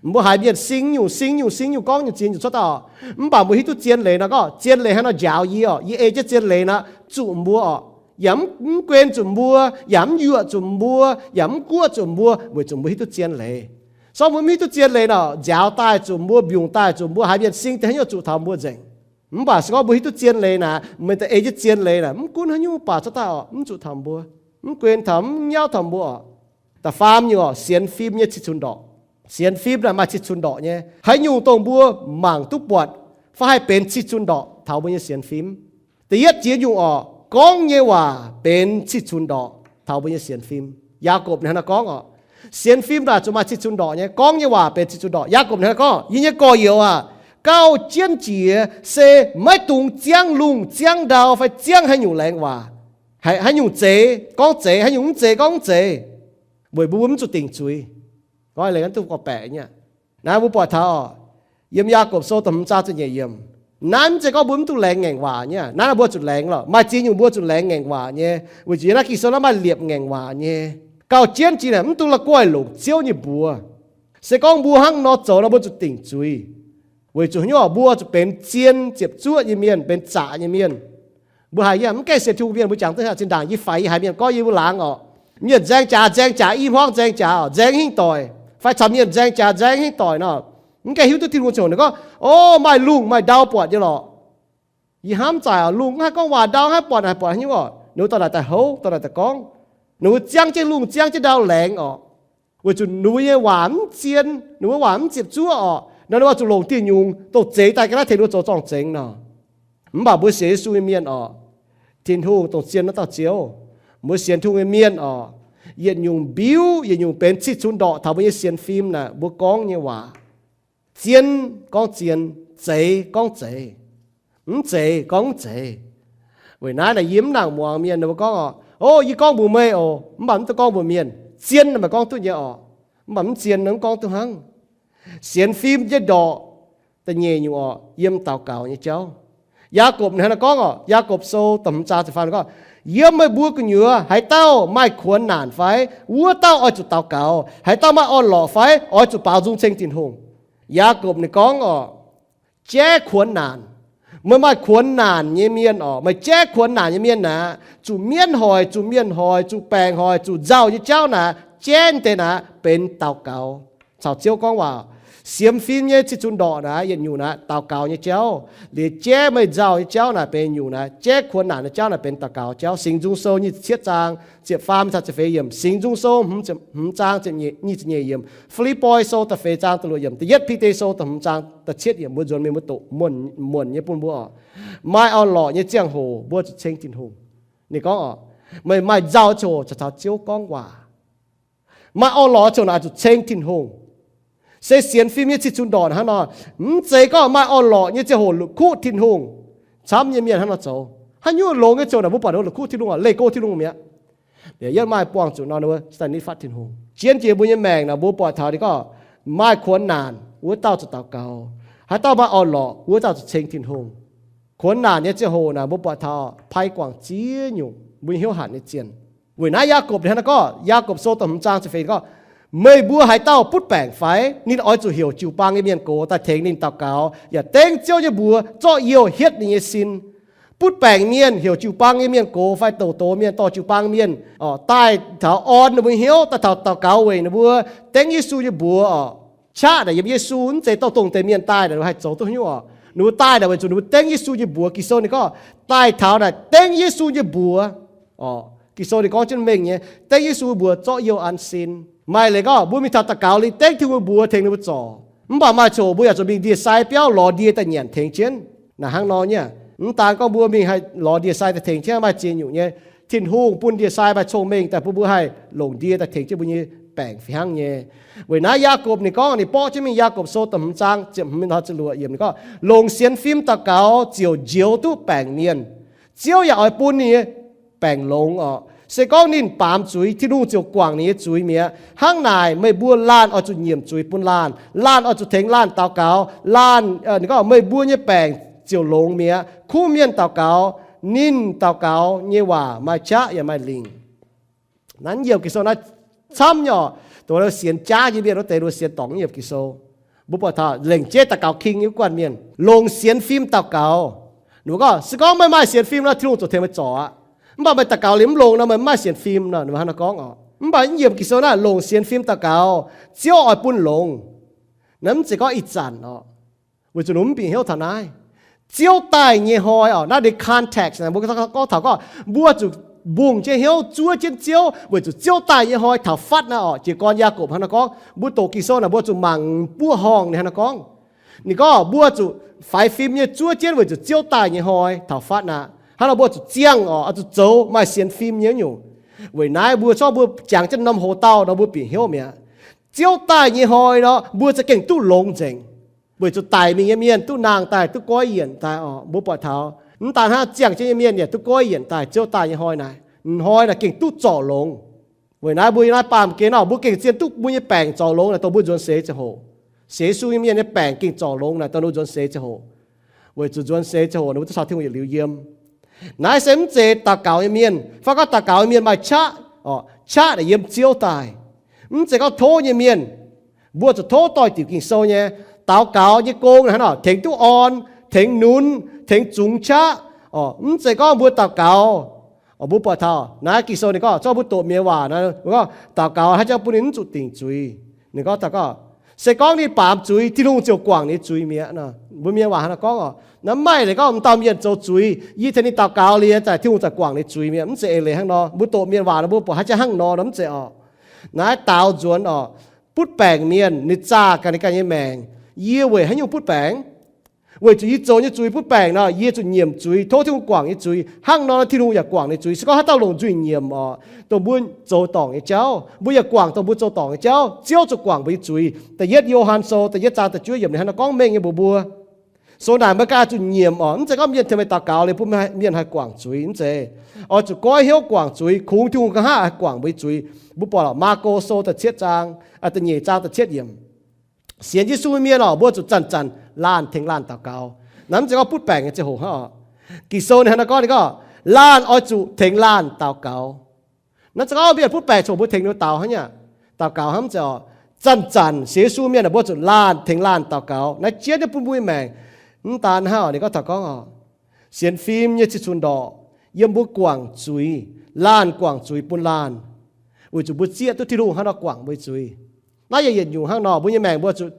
Mbuo haiz mienh sing nyungc, sing nyungc, sing nyungc, gorngv nyungc, ziex nyungc cuotv daaih orqc. Mv baac mbuo hiuv duqv zien leiz nor, gorngv zien leiz hnangv nor njaaux yie orqc, yie ei jienv zien leiz nor zuqc mbuo orqc, yaac mv, mv guen zuqc mbuo, yaac mv yuoqc zuqc mbuo, yaac mv guoqv zuqc mbuo, weic zuqc mbuo hiuv duqv zien leiz. Se gorngv mbuo mv hiuv duqv zien leiz nor, njaaux daaih zuqc mbuo, mbiungc daaih zuqc mbuo, haiz mienh sing deix haaix nyungc zuqc taux mbuo nzengc. Mv baac se gorngv mbuo hiuv duqv zien leiz naaic, meih daaih ei jienv zien leiz naaic, mv gunv haaix nyungc baac cuotv daaih orqc, mv zuqc taux mbuo, mv guen taux, mv nyauv taux mbuo orqc. Da'faam nyungc orqc, sienx fim nyei cih cunx ndorqc. Sienx fim naaic maaih cih cunx ndorqc nyei. Haaix nyungc dongh mbuo mangc duqv buatc fai haih benx cih cunx ndorqc taux mbuo nyei sienx fim? Da'yietv jiex nyungc orqc, gorngv nyei waac benx cih cunx ndorqc taux mbuo nyei sienx fim. Yaagorpc ninh hnangv naaiv gorngv orqc, sienx fim naaic zuqc maaih cih cunx ndorqc nyei. Gorngv nyei waac benx cih cunx ndorqc. Yaagorpc ninh hnangv naaiv gorngv, yie nyei gorx-youz aac, gauh jienv jiex se maiv dungx ziangv lungh ziangv ndau fai ziangv haaix nyungc laengz waac, haaix nyungc zeiz gorngv zeiz, haaix nyungc mv zeiz gorngv mv zeiz, weic mbuo mv zuqc dingc zuiz. Gorngv laengz duqv gorqv-baeqc nyei. Naaiv mbuo buatc taux orqc, yiem Yaagorpc Sou da'hmz zaang ziepc nyeic yiemc, naaiv mv zeiz gorngv mbuo mv dungx laengz ngaengc waac nyei. Naaiv mbuo zuqc laengz lorqc. Maaih ziex nyungc mbuo zuqc laengz ngaengc waac nyei, weic zuqc yiem naaiv Ging-Sou naaiv maaih liepc ngaengc waac nyei. Gauh jienv jiex naaic mv dungx la'guaih longc Ziouv nyei mbuox. Se gorngv mbuo hnangv nor zoux nor, mbuo zuqc dingc zuiz, weic zuqc haaix nyungc orqc? Mbuo zuqc benx zien ziepc zuoqv nyei mienh, benx zaqc nyei mienh. Mbuo haiz yie mv gaengh sienx Tin-Hungh mienh, mbuo jangx duqv zinh ndaangc yie faix yie haiz mienh gorngv yie mbuo laangz orqc. Mienh nzaeng jaax nzaeng jaax, i hmuangv nzaeng jaax orqc, nzaeng hingv doic, fai caux mienh nzaeng jaax nzaeng hingv doic nor, mv gaengh hiuv duqv Tin-Hungh ziangh hoc ninh gorngv, O, maaih lungh maaih ndau buatc nyei lorqc. Yie hnamv zaaic orqc, lungh mv haih gorngv waac, ndau mv haih buatc, haih buatc haaix nyungc orqc. Ninh mbuo dorh naaic daaih houv, dorh naaic daaih gorngv. Ninh mbuo ziangv jienv lungh ziangv jienv ndau laengz orqc. Weic zuqc ninh mbuo nyei waac mv zien, ninh mbuo waac mv ziepc zuoqv orqc. Nor ninh mbuo zuqc longc dieh nyungc dongh zeix daaih ga'naaiv tengx ninh mbuo zoux zorng-zengx nor. Mv baac mbuo sienx Yesu nyei mienh orqc, Tin-Hungh dongh zien wuov dauh Ziouv. Mbuo sienx Tin-Hungh nyei mienh orqc, yietc nyungc mbiuv yietc nyungc benx cih cunx ndorqc taux mbuo nyei sienx fim naaic mbuo gorngv nyei waac. Zien gorngv zien, zeiz gorngv zeiz, mv zeiz gorngv mv zeiz. Weic naaiv naaic yie mv nangc muangx mienh ninh mbuo gorngv orqc, O, yie gorngv mbuox meih oc, mv baac mv dungx gorngv mbuox mienh. Zien meih gorngv duqv nyei orqc, mv baac mv zien mv gorngv duqv hnangv. Sienx fim nyei ndorqc da'nyeic nyungc orqc, yiem daux gaux nyei jauv. Yaagorpc ninh hnangv naaiv gorngv orqc, Yaagorpc Sou da'hmz zaang ziepc faam gorngv, Yiem meih mbuo gu'nyuoz haaix dauh maaih kuonx naanc fai, wuov dauh oix zuqc daux gaux. Haaix dauh maaih orn-lorqc fai, oix zuqc baaux nzung ceng Tin-Hungh. Yaagorpc ninh gorngv orqc, jaiv kuonx naanc. Meih maaih kuonx naanc nyei mienh orqc, meih jaiv kuonx naanc nyei mienh naaic, zuqc mienv hoic, zuqc mienh hoic, zuqc baengc hoic, zuqc nzauh nyei jauv naaic, jaiv deix naaic benx daux gaux caux Ziouv gorngv waac. Sienx fim nyei cih cunx ndorqc naaic yietc nyungc naaic daux gaux nyei jauv. Liuz jaiv meih nzauh nyei jauv naaic benx nyungc naaic, jaiv kuonx naanc nyei jauv naaic benx daux gaux jauv. Singx Nzung Sou nyic ziepc cietv zaang ziepc faam caux ziepc feix yiemc. Singx Nzung Sou hmz ziepc hmz zaang ziepc nyic ziepc nyeic yiemc. Fi^lipv^poi Sou da'feix zaang da'luoqc yiemc. Da'yietv Bide Sou da'hmz zaang da'cietv yiemc. Mbuo nzuonx mingh mbuo doqc muonc, muonc nyei bun mbuo orqc. Maaih orn-lorqc nyei ziangh hoc mbuo zuqc ceng Tin-Hungh. Ninh gorngv orqc, meih maaih nzauh ziangh hoc caux Ziouv gorngv waac. Maaih orn-lorqc ziangh hoc naaic zuqc ceng Tin-Hungh. Se sienx fim nyei cih cunx ndorqc hnangv nor, mv zeiz gorngv maaih orn-lorqc nyei ziangh hoc la'kuqv Tin-Hungh. Camv nyei mienh hnangv nor zoux. Haaix nyungc longx nyei ziangh hoc naaic mbuo buatc ninh la'kuqv Tin-Hungh, leih go Tin-Hungh mi'aqv. Yie maaih buangh zuqc nor, mbuo start nitv fatv Tin-Hungh. Zien jiex mbuo nyei maengc naaic mbuo buatc taux ninh gorngv, maaih kuonx naanc wuov dauh zuqc daux gaux. Haaix dauh maaih orn-lorqc wuov dauh zuqc ceng Tin-Hungh. Kuonx naanc nyei ziangh hoc naaic mbuo buatc taux pai guangc ziex nyungc mbuo hnyouv hanc nyei zienh. Weic naaiv Yaagorpc ninh hnangv naaiv gorngv, Yaagorpc Sou da'hmz zaang ziepc feix gorngv, meih mbuo haaix dauh butv baengc fai, ninh oix zuqc heuc jiu-baang nyei mienh gox daaih tengx ninh daux gaux, yaac dengv Ziouv nyei mbuox zorqv youh hietv ninh nyei sin. Butv baengc mienh heuc jiu-baang nyei mienh gox fai douc doz mienh dorh jiu-baang mienh daaih taux orn ninh mbuo hnyouv, daaih taux daux gaux weic ninh mbuo, dengv Yesu nyei mbuox orqc. Qaqv naaic yiem Yesu, mv zeiz dorh dongh deix mienh daaih naaic ninh mbuo haih zoux duqv hnyouv orqc. Ninh mbuo daaih naaic weic zuqc ninh mbuo dengv Yesu nyei mbuox. Ging-Sou ninh gorngv daaih taux naaic dengv Yesu nyei mbuox. Ging-Sou ninh gorngv jienv mengh nyei, dengv Yesu mbuox zorqv youh an sin. Maaih leiz gorngv mbuo mingh taux daux gaux liuz dengv Tin-Hungh mbuox tengx ninh mbuo zorc. Mv baac maaih coc mbuo yaac zuqc mingh ndie-sai biauv lorz ndie daaih nyanc tengx jienv. Naaic hnangv nor nyei, mv daan gorngv mbuo mingh haih lorz ndie-sai daaih tengx jienv, maaih ziex nyungc nyei. Tin-Hungh bun ndie-sai maaih cong-mengh daaih bun mbuo haih longc ndie daaih tengx jienv mbuo nyei baengc fih hnangv nyei. Weic naaiv Yaagorpc ninh gorngv, ninh borqv jienv mingh Yaagorpc Sou da'hmz zaang ziepc hmz hnoi ziepc luoqc yiemc ninh gorngv, longc sienx fim daux gaux ziouc njoux duqv baengc mienh. Ziouv yaac oix bun ninh nyei baengc longx orqc. Se gorngv ninh baamz zuiz, Tin-Hungh ziouc guangc ninh nyei zuiz mi'aqv. Hnangv naaic meih mbuo laanh oix zuqc nyiemc zuiz bun laanh. Laanh oix zuqc tengx laanh daux gaux. Laanh, ninh gorngv meih mbuo nyei baengc ziouc longx mi'aqv. Kuv mienh daux gaux, ninh daux gaux nyei waac maaih qaqv yaac maaih lingc. Naaiv yiemc Ging-Sou naaiv camv nyei orqc. Dongh sienx jaav nyei mienh wuov deix, ninh mbuo sienx dorngc yiemc Ging-Sou. Mbuo buatc taux lengc jeiv daux gaux king nyei wuov guanh mienh longc sienx fim daux gaux. Ninh mbuo gorngv, se gorngv meih maaih sienx fim nor, Tin-Hungh ziouc tengx meih zorc aqv. Mv baac meih daux gaux liuz mv longx nor, meih mv maaih sienx fim nor, ninh mbuo hnangv naaiv gorngv orqc. Mv baac yiemc Ging-Sou naaiv longc sienx fim daux gaux, Ziouv oix bun longx. Naaiv mv zeiz gorngv ih zanc orqc. Weic zuqc ninh mv bieqc hnyouv taux naaiv. Ziouv daaih nyei hnoi orqc, naaiv deix context naaic, mbuo gorngv taux gorngv mbuo zuqc mbungh jienv hnyouv zuov jienv Ziouv weic zuqc Ziouv daaih nyei hnoi taux fatv naaiv orqc. Jiez gorn Yaagorpc hnangv naaiv gorngv, mbuo doqc Ging-Sou naaic mbuo zuqc mangc buov horngh ninh hnangv naaiv gorngv. Ninh gorngv mbuo zuqc faix fim nyei zuov jienv weic zuqc Ziouv daaih nyei hnoi taux fatv naaic. Hnangv nor mbuo zuqc ziangh orqc, oix zuqc zoux maaih sienx fim nyei nyungc. Weic naaiv mbuo corc mbuo jangx jienv norm hoz dauh nor mbuo bieqc hnyouv mi'aqv. Ziouv daaih nyei hnoi nor mbuo za'gengh duqv longx nzengc. Weic zuqc daic mingh nyei mienh duqv nangh daaih, duqv goiv yienc daaih orqc. Mbuo buatc taux mv daan hnangv ziangh jienv nyei mienh yaac duqv goiv yienc daaih Ziouv daaih nyei hnoi naaic. Hnoi naaic gengh duqv zorc longx. Weic naaiv mbuo yiem naaiv baamh gen nor, mbuo gengh zien duqv mbuo nyei baengc zorc longx naaic dongh mbuo nzuonx seix ziangh hoc. Sienx Yesu nyei mienh nyei baengc gengh zorc longx naaic dongh ninh mbuo nzuonx seix ziangh hoc. Weic zuqc nzuonx seix ziangh hoc ninh mbuo duqv caux Tin-Hungh yietc liuz yiem. Naaiv se mv zeiz daux gaux nyei mienh fai gorngv daux gaux nyei mienh maaih qaqv orqc. Qaqv naaic yiem Ziouv daaih. Mv zeiz gorngv tov nyei mienh. Mbuo zuqc tov doix-diuc Ging-Sou nyei. Daux gaux nyei gong naaic hnangv nor tengx duqv orn, tengx nunz, tengx zungx qaqv Mv zeiz gorngv mbuo daux gaux, mbuo buatc taux naaiv Ging-Sou ninh gorngv zorqv mbuo doqc mienh waac nor, mbuo gorngv daux gaux haaix jangx bun ninh mv zuqc dingc zuiz. Ninh gorngv taux gorngv se gorngv ninh baamz zuiz, Tin-Hungh ziouc guangc ninh zuiz mi'aqv nor. Mbuo mienh waac hnangv naaiv gorngv oc. Naaiv mv maaih leiz gorngv m'dauh mienh zoux zuiz, yie tengx ninh daux gaux liuz, za'gengh Tin-Hungh za'gengh guangc ninh zuiz mi'aqv. Mv zeiz eix leiz hnangv nor. Mbuo doqc mienh waac nor, mbuo buatc haaix jangx hnangv nor nor, mv zeiz oc. Naaiv daaux nzuonx oc, butv baengc mienh ninh zaah ganh ninh ganh nyei maengc. Yie weic haaix nyungc butv baengc? Weic zuqc yie zoux nyei zuiz butv baengc nor, yie zuqc nyiemc zuiz, tov Tin-Hungh guangc nyei zuiz. Hnangv nor Tin-Hungh yaac guangc ninh zuiz. Se gorngv haaix dauh longc nzuih nyiemc oc, dongh mbuo zoux dorngc nyei jauv, mbuo yaac guangc dongh mbuo zoux dorngc nyei jauv, Ziouv zuqc guangc mbuo nyei zuiz. Da'yietv Yo^han Sou da'yietv zaang da'juov yiemc ninh hnangv nor gorngv mengh nyei mbuox mbuo. Sou naaic meih ganh zuqc nyiemc oc. Mv zeiz gorngv mienh tengx meih daux gaux liuz bun mienh haih guangc zuiz, mv zeiz. Oix zuqc goiv hnyouv guangc zuiz, kungx Tin-Hungh nqa'haav haih guangc mbuo nyei zuiz. Mbuo buatc oc, Maako Sou da'cietv zaang, da'nyeic zaang da'cietv yiemc. Sienx Yesu nyei mienh oc, mbuo zuqc zanc-zanc laanh tengx laanh daux gaux. Naaiv mv zeiz gorngv butv baengc nyei ziangh hoc hnangv oc. Ging-Sou ninh hnangv naaiv gorngv, ninh gorngv, laanh oix zuqc tengx laanh daux gaux. Naaiv zeiz gorngv mienh butv baengc coc mbuo tengx ninh daux hnangv nyei. Daux gaux hnangv mv zeiz oc. Zanc-zanc sienx Yesu mienh oc, mbuo zuqc laanh tengx laanh daux gaux. Naaiv jienv nyei bun mbuo nyei maengc. Mv daan hnangv oc, ninh gorngv taux gorngv oc, sienx fim nyei cih cunx ndorqc, yiem mbuo guangc zuiz, laanh guangc zuiz bun laanh, weic zuqc mbuo zieqv duqv Tin-Hungh hnangv nor guangc mbuo nyei zuiz. Naaiv yaac yietc nyungc hnangv nor, mbuo nyei maengc mbuo zuqc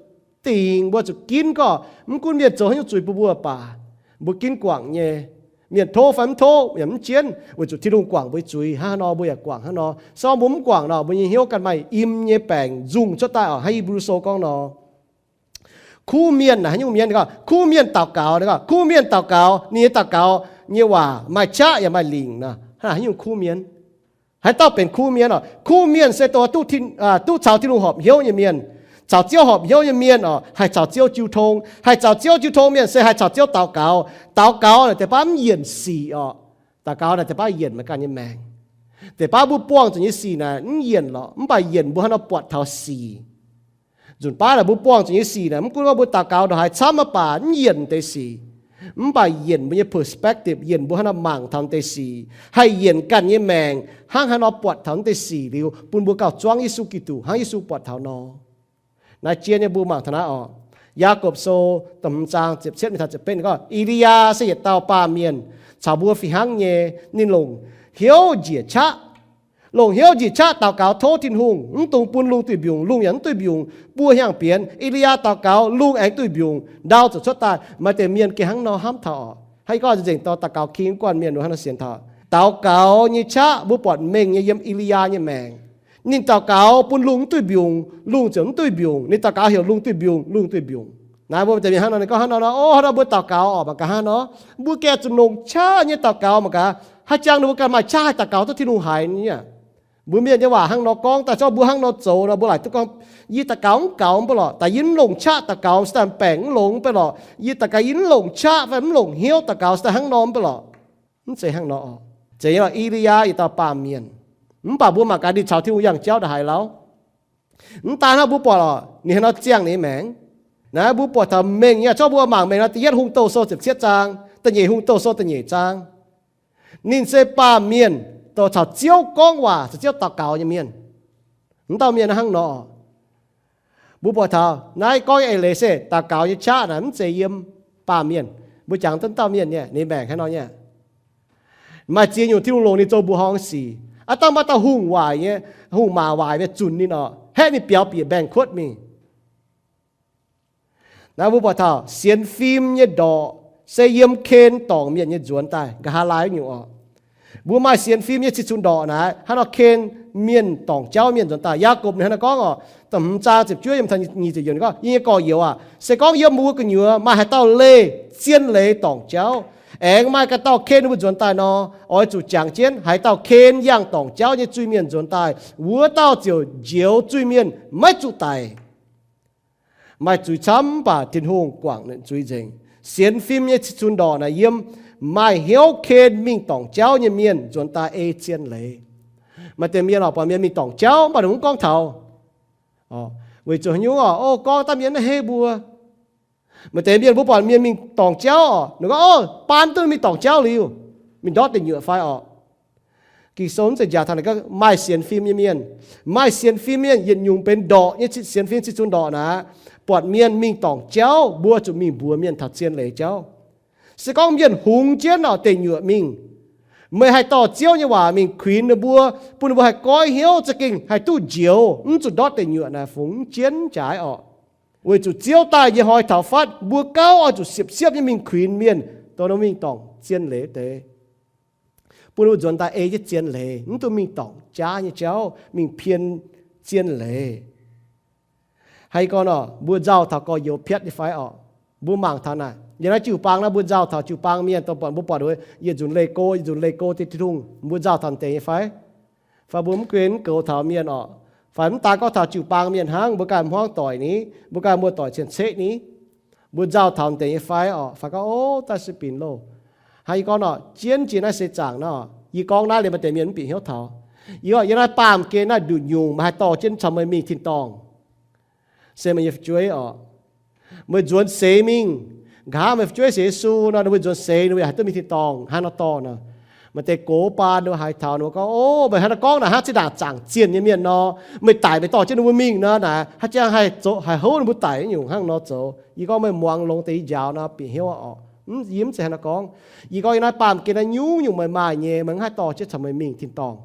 dingc, mbuo zuqc ginv gorngv mv gunv mienh zoux haaix nyungc zuiz bun mbuo baac, mbuo ginv guangc nyei. Mienh tov fai mv tov yaac mv jienv, weic zuqc Tin-Hungh guangc mbuo nyei zuiz hnangv nor, mbuo yaac guangc hnangv nor. Se gorngv mbuo mv guangc nor, mbuo nyei hnyouv ganh maaih im nyei baengc nzungh cuotv daaih oc. Hnangv Hipv^lu Sou gorngv nor, kuv mienh naaic haaix nyungc mienh? Gorngv kuv mienh daux gaux. Gorngv kuv mienh daux gaux, ninh nyei daux gaux nyei waac maaih qaqv yaac maaih lingc nor, hnangv naaic haaix nyungc kuv mienh? Haaix dauh benx kuv mienh oc? Kuv mienh se dongh duqv, duqv caux Tin-Hungh horpc hnyouv nyei mienh, caux Ziouv horpc hnyouv nyei mienh oc, haih caux Ziouv jiu tong. Haih caux Ziouv jiu tong mienh se haih caux Ziouv daux gaux. Daux gaux naaic deix baav mv yienc sic oc. Daux gaux naaic deix baav yienc meih ganh nyei maengc. Deix baav mbuo buangh zuqc nyei sic naaic mv yienc lorqc, mv baac yienc mbuo hnangv nor buatc taux sic. Nzunc baav naaic mbuo buangh zuqc nyei sic naaic, mv gunv gorngv mbuo daux gaux ndongc haaix camv mv baac mv yienc deix sic. Mv baac yienc mbuo nyei perspective, yienc mbuo hnangv nor mangc taux deix sic, haih yienc ganh nyei maengc hnangv haaix nor buatc taux deix sic liuz, bun mbuo gauh zuangv Yesu Giduc hnangv Yesu buatc taux nor. Naaiv jien nyei mbuo mangc taux naaiv oc. Yaagorpc Sou da'hmz zaang ziepc cietv mingh taux ziepc betv ninh gorngv, E^li^yaa se yietc dauh baamh mienh caux mbuo fih hnangv nyei. Ninh longc hnyouv njiec qaqv, longc hnyouv njiec qaqv daux gaux tov Tin-Hungh, mv dungx bun lungh duih mbiungc. Lungh yaac mv duih mbiungc, buo hnyangx bienx. E^li^yaa daux gaux, lungh aengx duih mbiungc, ndau ziouc cuotv daaih. Maaih deix mienh gengh hnangv nor hnamv taux oc. Hnangv gorngv nzengc dorh daux gaux king guanh mienh nor hnangv nor sienx taux. Daux gaux nyei qaqv mbuo buatc mengh nyei yiem E^li^yaa nyei maengc. Ninh daux gaux bun lungh mv duih mbiungc, lungh ziouc mv duih mbiungc. Ninh daux gaux heuc lungh duih mbiungc, lungh duih mbiungc. Naaiv mbuo deix mienh hnangv nor, ninh gorngv hnangv nor, nor, o, hnangv nor mbuo daux gaux oc, mangc gaax hnangv nor, mbuo gengh zuqc longc qaqv nyei daux gaux mangc gaax. Haaix jangx ninh mbuo ganh maaih qaqv haih daux gaux duqv Tin-Hungh haiz nyei aqv? Mbuo mienh nyei waac hnangv nor gorngv daaih, zorqv mbuo hnangv nor zoux nor, mbuo laaic duqv gorngv, yie daux gaux mv gaux mv baac lorqc, daaih yie mv longc qaqv daux gaux se daaih mv baengc mv longx mv baac lorqc, yie daux gaux yie mv longc qaqv fai mv longc hnyouv daux gaux se daaih hnangv nor mv baac lorqc. Mv zeiz hnangv nor oc. Zeiz nyei lorqc, E^li^yaa yietc dauh baamh mienh, mv baac mbuo mangc gaax ninh caux Tin-Hungh yangh jauv ndongc haaix lauh. Mv daan hnangv, mbuo buatc lorqc ninh hnangv nor ziangh ninh nyei maengc. Naaiv mbuo buatc taux mengh nyei, zorqv mbuo mangc mengh nor, da'yietv Hungh Douh Sou ziepc cietv zaang, da'nyeic Hungh Douh Sou da'nyeic zaang. Ninh se baamh mienh, dongh caux Ziouv gorngv waac, caux Ziouv daux gaux nyei mienh. Mv dauh mienh hnangv nor. Mbuo buatc taux naaiv gorngv nyei eix leiz se daux gaux nyei qaqv naaic mv zeiz yiem baamh mienh. Mbuo jangx duqv dauh mienh nyei, ninh maengc hnangv nor nyei. Maaih ziex nyungc Tin-Hungh longc ninh zoux mbuoqc horngh sic. Aav dangh maaih dauh hungh waaic nyei, hungh maac waaic nyei zunc ninh oc, haeqv ninh biaux bieqc mbaengx-kuotv mingh. Naaiv mbuo buatc taux sienx fim nyei ndorqc se yiem Ken dorngc mienh nyei nzuonx daaih, nqa'haav laai nyungc oc. Mbuo maaih sienx fim nyei cih cunx ndorqc naaic, hnangv nor Ken mienh dorngc jauv mienh nzuonx daaih. Yaagorpc ninh hnangv nor gorngv oc, da'hmz zaang ziepc juov yiem taux nyic ziepc yiemc ninh gorngv, yie nyei gorx-youz aac, se gorngv yiem mbuo gu'nyuoz maaih haaix dauh leih zien leiz dorngc jauv, aengx maaih gaax dauh Ken mbuo nzuonx daaih nor, oix zuqc jangx jienv haaix dauh Ken yangh dorngc jauv nyei zuiz-mienh nzuonx daaih, wuov dauh ziouc njoux zuiz-mienh maiv zuqc daic. Maaih zuiz camv mv baac Tin-Hungh guangc zuiz nzengc. Sienx fim nyei cih cunx ndorqc naaic yiem maaih hnyouv Ken mingh dorngc jauv nyei mienh nzuonx daaih ei zien leiz. Maaih deix mienh oc, buatc mienh mingh dorngc jauv mv baac ninh mv gorngv taux, weic zuqc haaix nyungc oc, o, gorngv daaih mienh maiv heiv mbuo. Maaih deix mienh mbuo buatc mienh mingh dorngc jauv oc, ninh gorngv, o, baan duqv mingh dorngc jauv liuz, mingh ndortv deic nyuoqc fai oc. Ging-Sou mv zeiz njaaux taux ninh gorngv maaih sienx fim nyei mienh. Maaih sienx fim mienh yietc nyungc benx ndorqc nyei sienx fim cih cunx ndorqc naaic, buatc mienh mingh dorngc jauv, mbuo zuqc mingh mbuox mienh taux zien leiz jauv. Se gorngv mienh hungx jienv oc deic nyuoqc mingh, meih haih dorh Ziouv nyei waac mingh kuinx ninh mbuo, bun ninh mbuo haih goiv hnyouv, za'gengh haih duqv njoux, mv zuqc ndortv deic nyuoqc naaic fungx mv jienv jaaix oc. Weic zuqc Ziouv daaih nyei hnoi taux fatv, mbuo gauh oix zuqc siepv-siepv nyei mingh kuinx mienh, dongh ninh mbuo mingh dorngc zien leiz deix, bun ninh mbuo nzuonx daaih ei jienv zien leiz, mv dungx mingh dorngc jaav nyei jauv, mingh pien zien leiz. Haaix gorngv nor, mbuo nzauh taux gorx-youz piatv nyei fai oc? Mbuo mangc taux naaic, yiem naaiv jiu-baang naaiv, mbuo nzauh taux jiu-baang mienh, dongh buatc mbuo buatc yietc nzunc leih go, yietc nzunc leih go deix Tin-Hungh, mbuo nzauh taux deix nyei fai? Fai mbuo mv guen mv goux taux mienh oc? Fai mv daan gorngv taux jiu-baang mienh hnangv, mbuo ganh hmuangv doic ni, mbuo ganh muoz-doic cien-ceqv ni, mbuo nzauh taux deix nyei fai oc? Fai gorngv, ov, daaih se binc loh. Hnangv yie gorngv nor, jienv jiex naaiv seix zaangc nor, yie gorngv naaiv liuz maaih deix mienh mv bieqc hnyouv taux. Yie gorngv, yiem naaiv baamh gen naaiv nduqc nyungc meih haih dorh jienv caux meih mingh tin-dorngh, se meih nyei fu'jueiv oc. Meih nzuonx seix mingh, nqa'haav meih fu'jueiv sienx Yesu nor, ninh mbuo nzuonx seix ninh mbuo yaac haih duqv mingh tin-dorngh. Hnangv nor dorh nor, maaih deix gox baan ninh mbuo haiz taux, ninh mbuo gorngv, ov, meih hnangv naaiv gorngv naaic, hnangv zinh ndaangc zaangc zienh nyei mienh nor, meih daic meih dorh jienv ninh mbuo mingh nor, naaic hnangv jang haih zoux, haih houv ninh mbuo daic nyungc hnangv nor zoux. Yie gorngv meih muangx longx deix yie njaaux nor, bieqc hnyouv oc. Yie mv zeiz hnangv naaiv gorngv. Yie gorngv yiem naaiv baamh gen naaiv nyungc-nyungc meih maaih nyei, meih mv haih dorh jienv caux meih mingh tin-dorngh.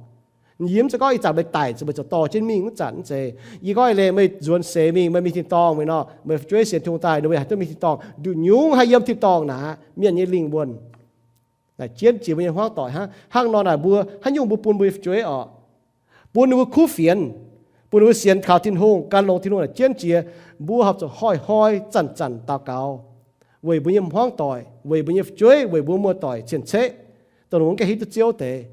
Yie mv zeiz gorngv ih zanc meih daic zuqc meih ziouc dorh jienv mingh, mv zanc mv zeiz. Yie gorngv eix leiz meih nzuonx seix mingh, meih mingh tin-dorngh mingh nor, meih fu'jueiv sienx Tin-Hungh daaih, ninh mbuo haih duqv mingh tin-dorngh. Nduqc nyungc haih yiem tin-dorngh naaic, mienh nyei lingh wuonh. Naaic jienv jiex mbuo nyei hmuangv doic hnangv. Hnangv nor naaic mbuo haaix nyungc mbuo bun mbuo nyei fu'jueiv oc, bun ninh mbuo kuv fienx, bun ninh mbuo sienx kaux Tin-Hungh, gan longx Tin-Hungh naaic jienv jiex, mbuo horpc zuqc hnoi-hnoi zanc-zanc daux gaux weic mbuo nyei hmuangv doic, weic mbuo nyei fu'jueiv, weic mbuo muoz-doic cien-ceqv, dongh ninh mbuo mv gaengh hiuv duqv Ziouv deix.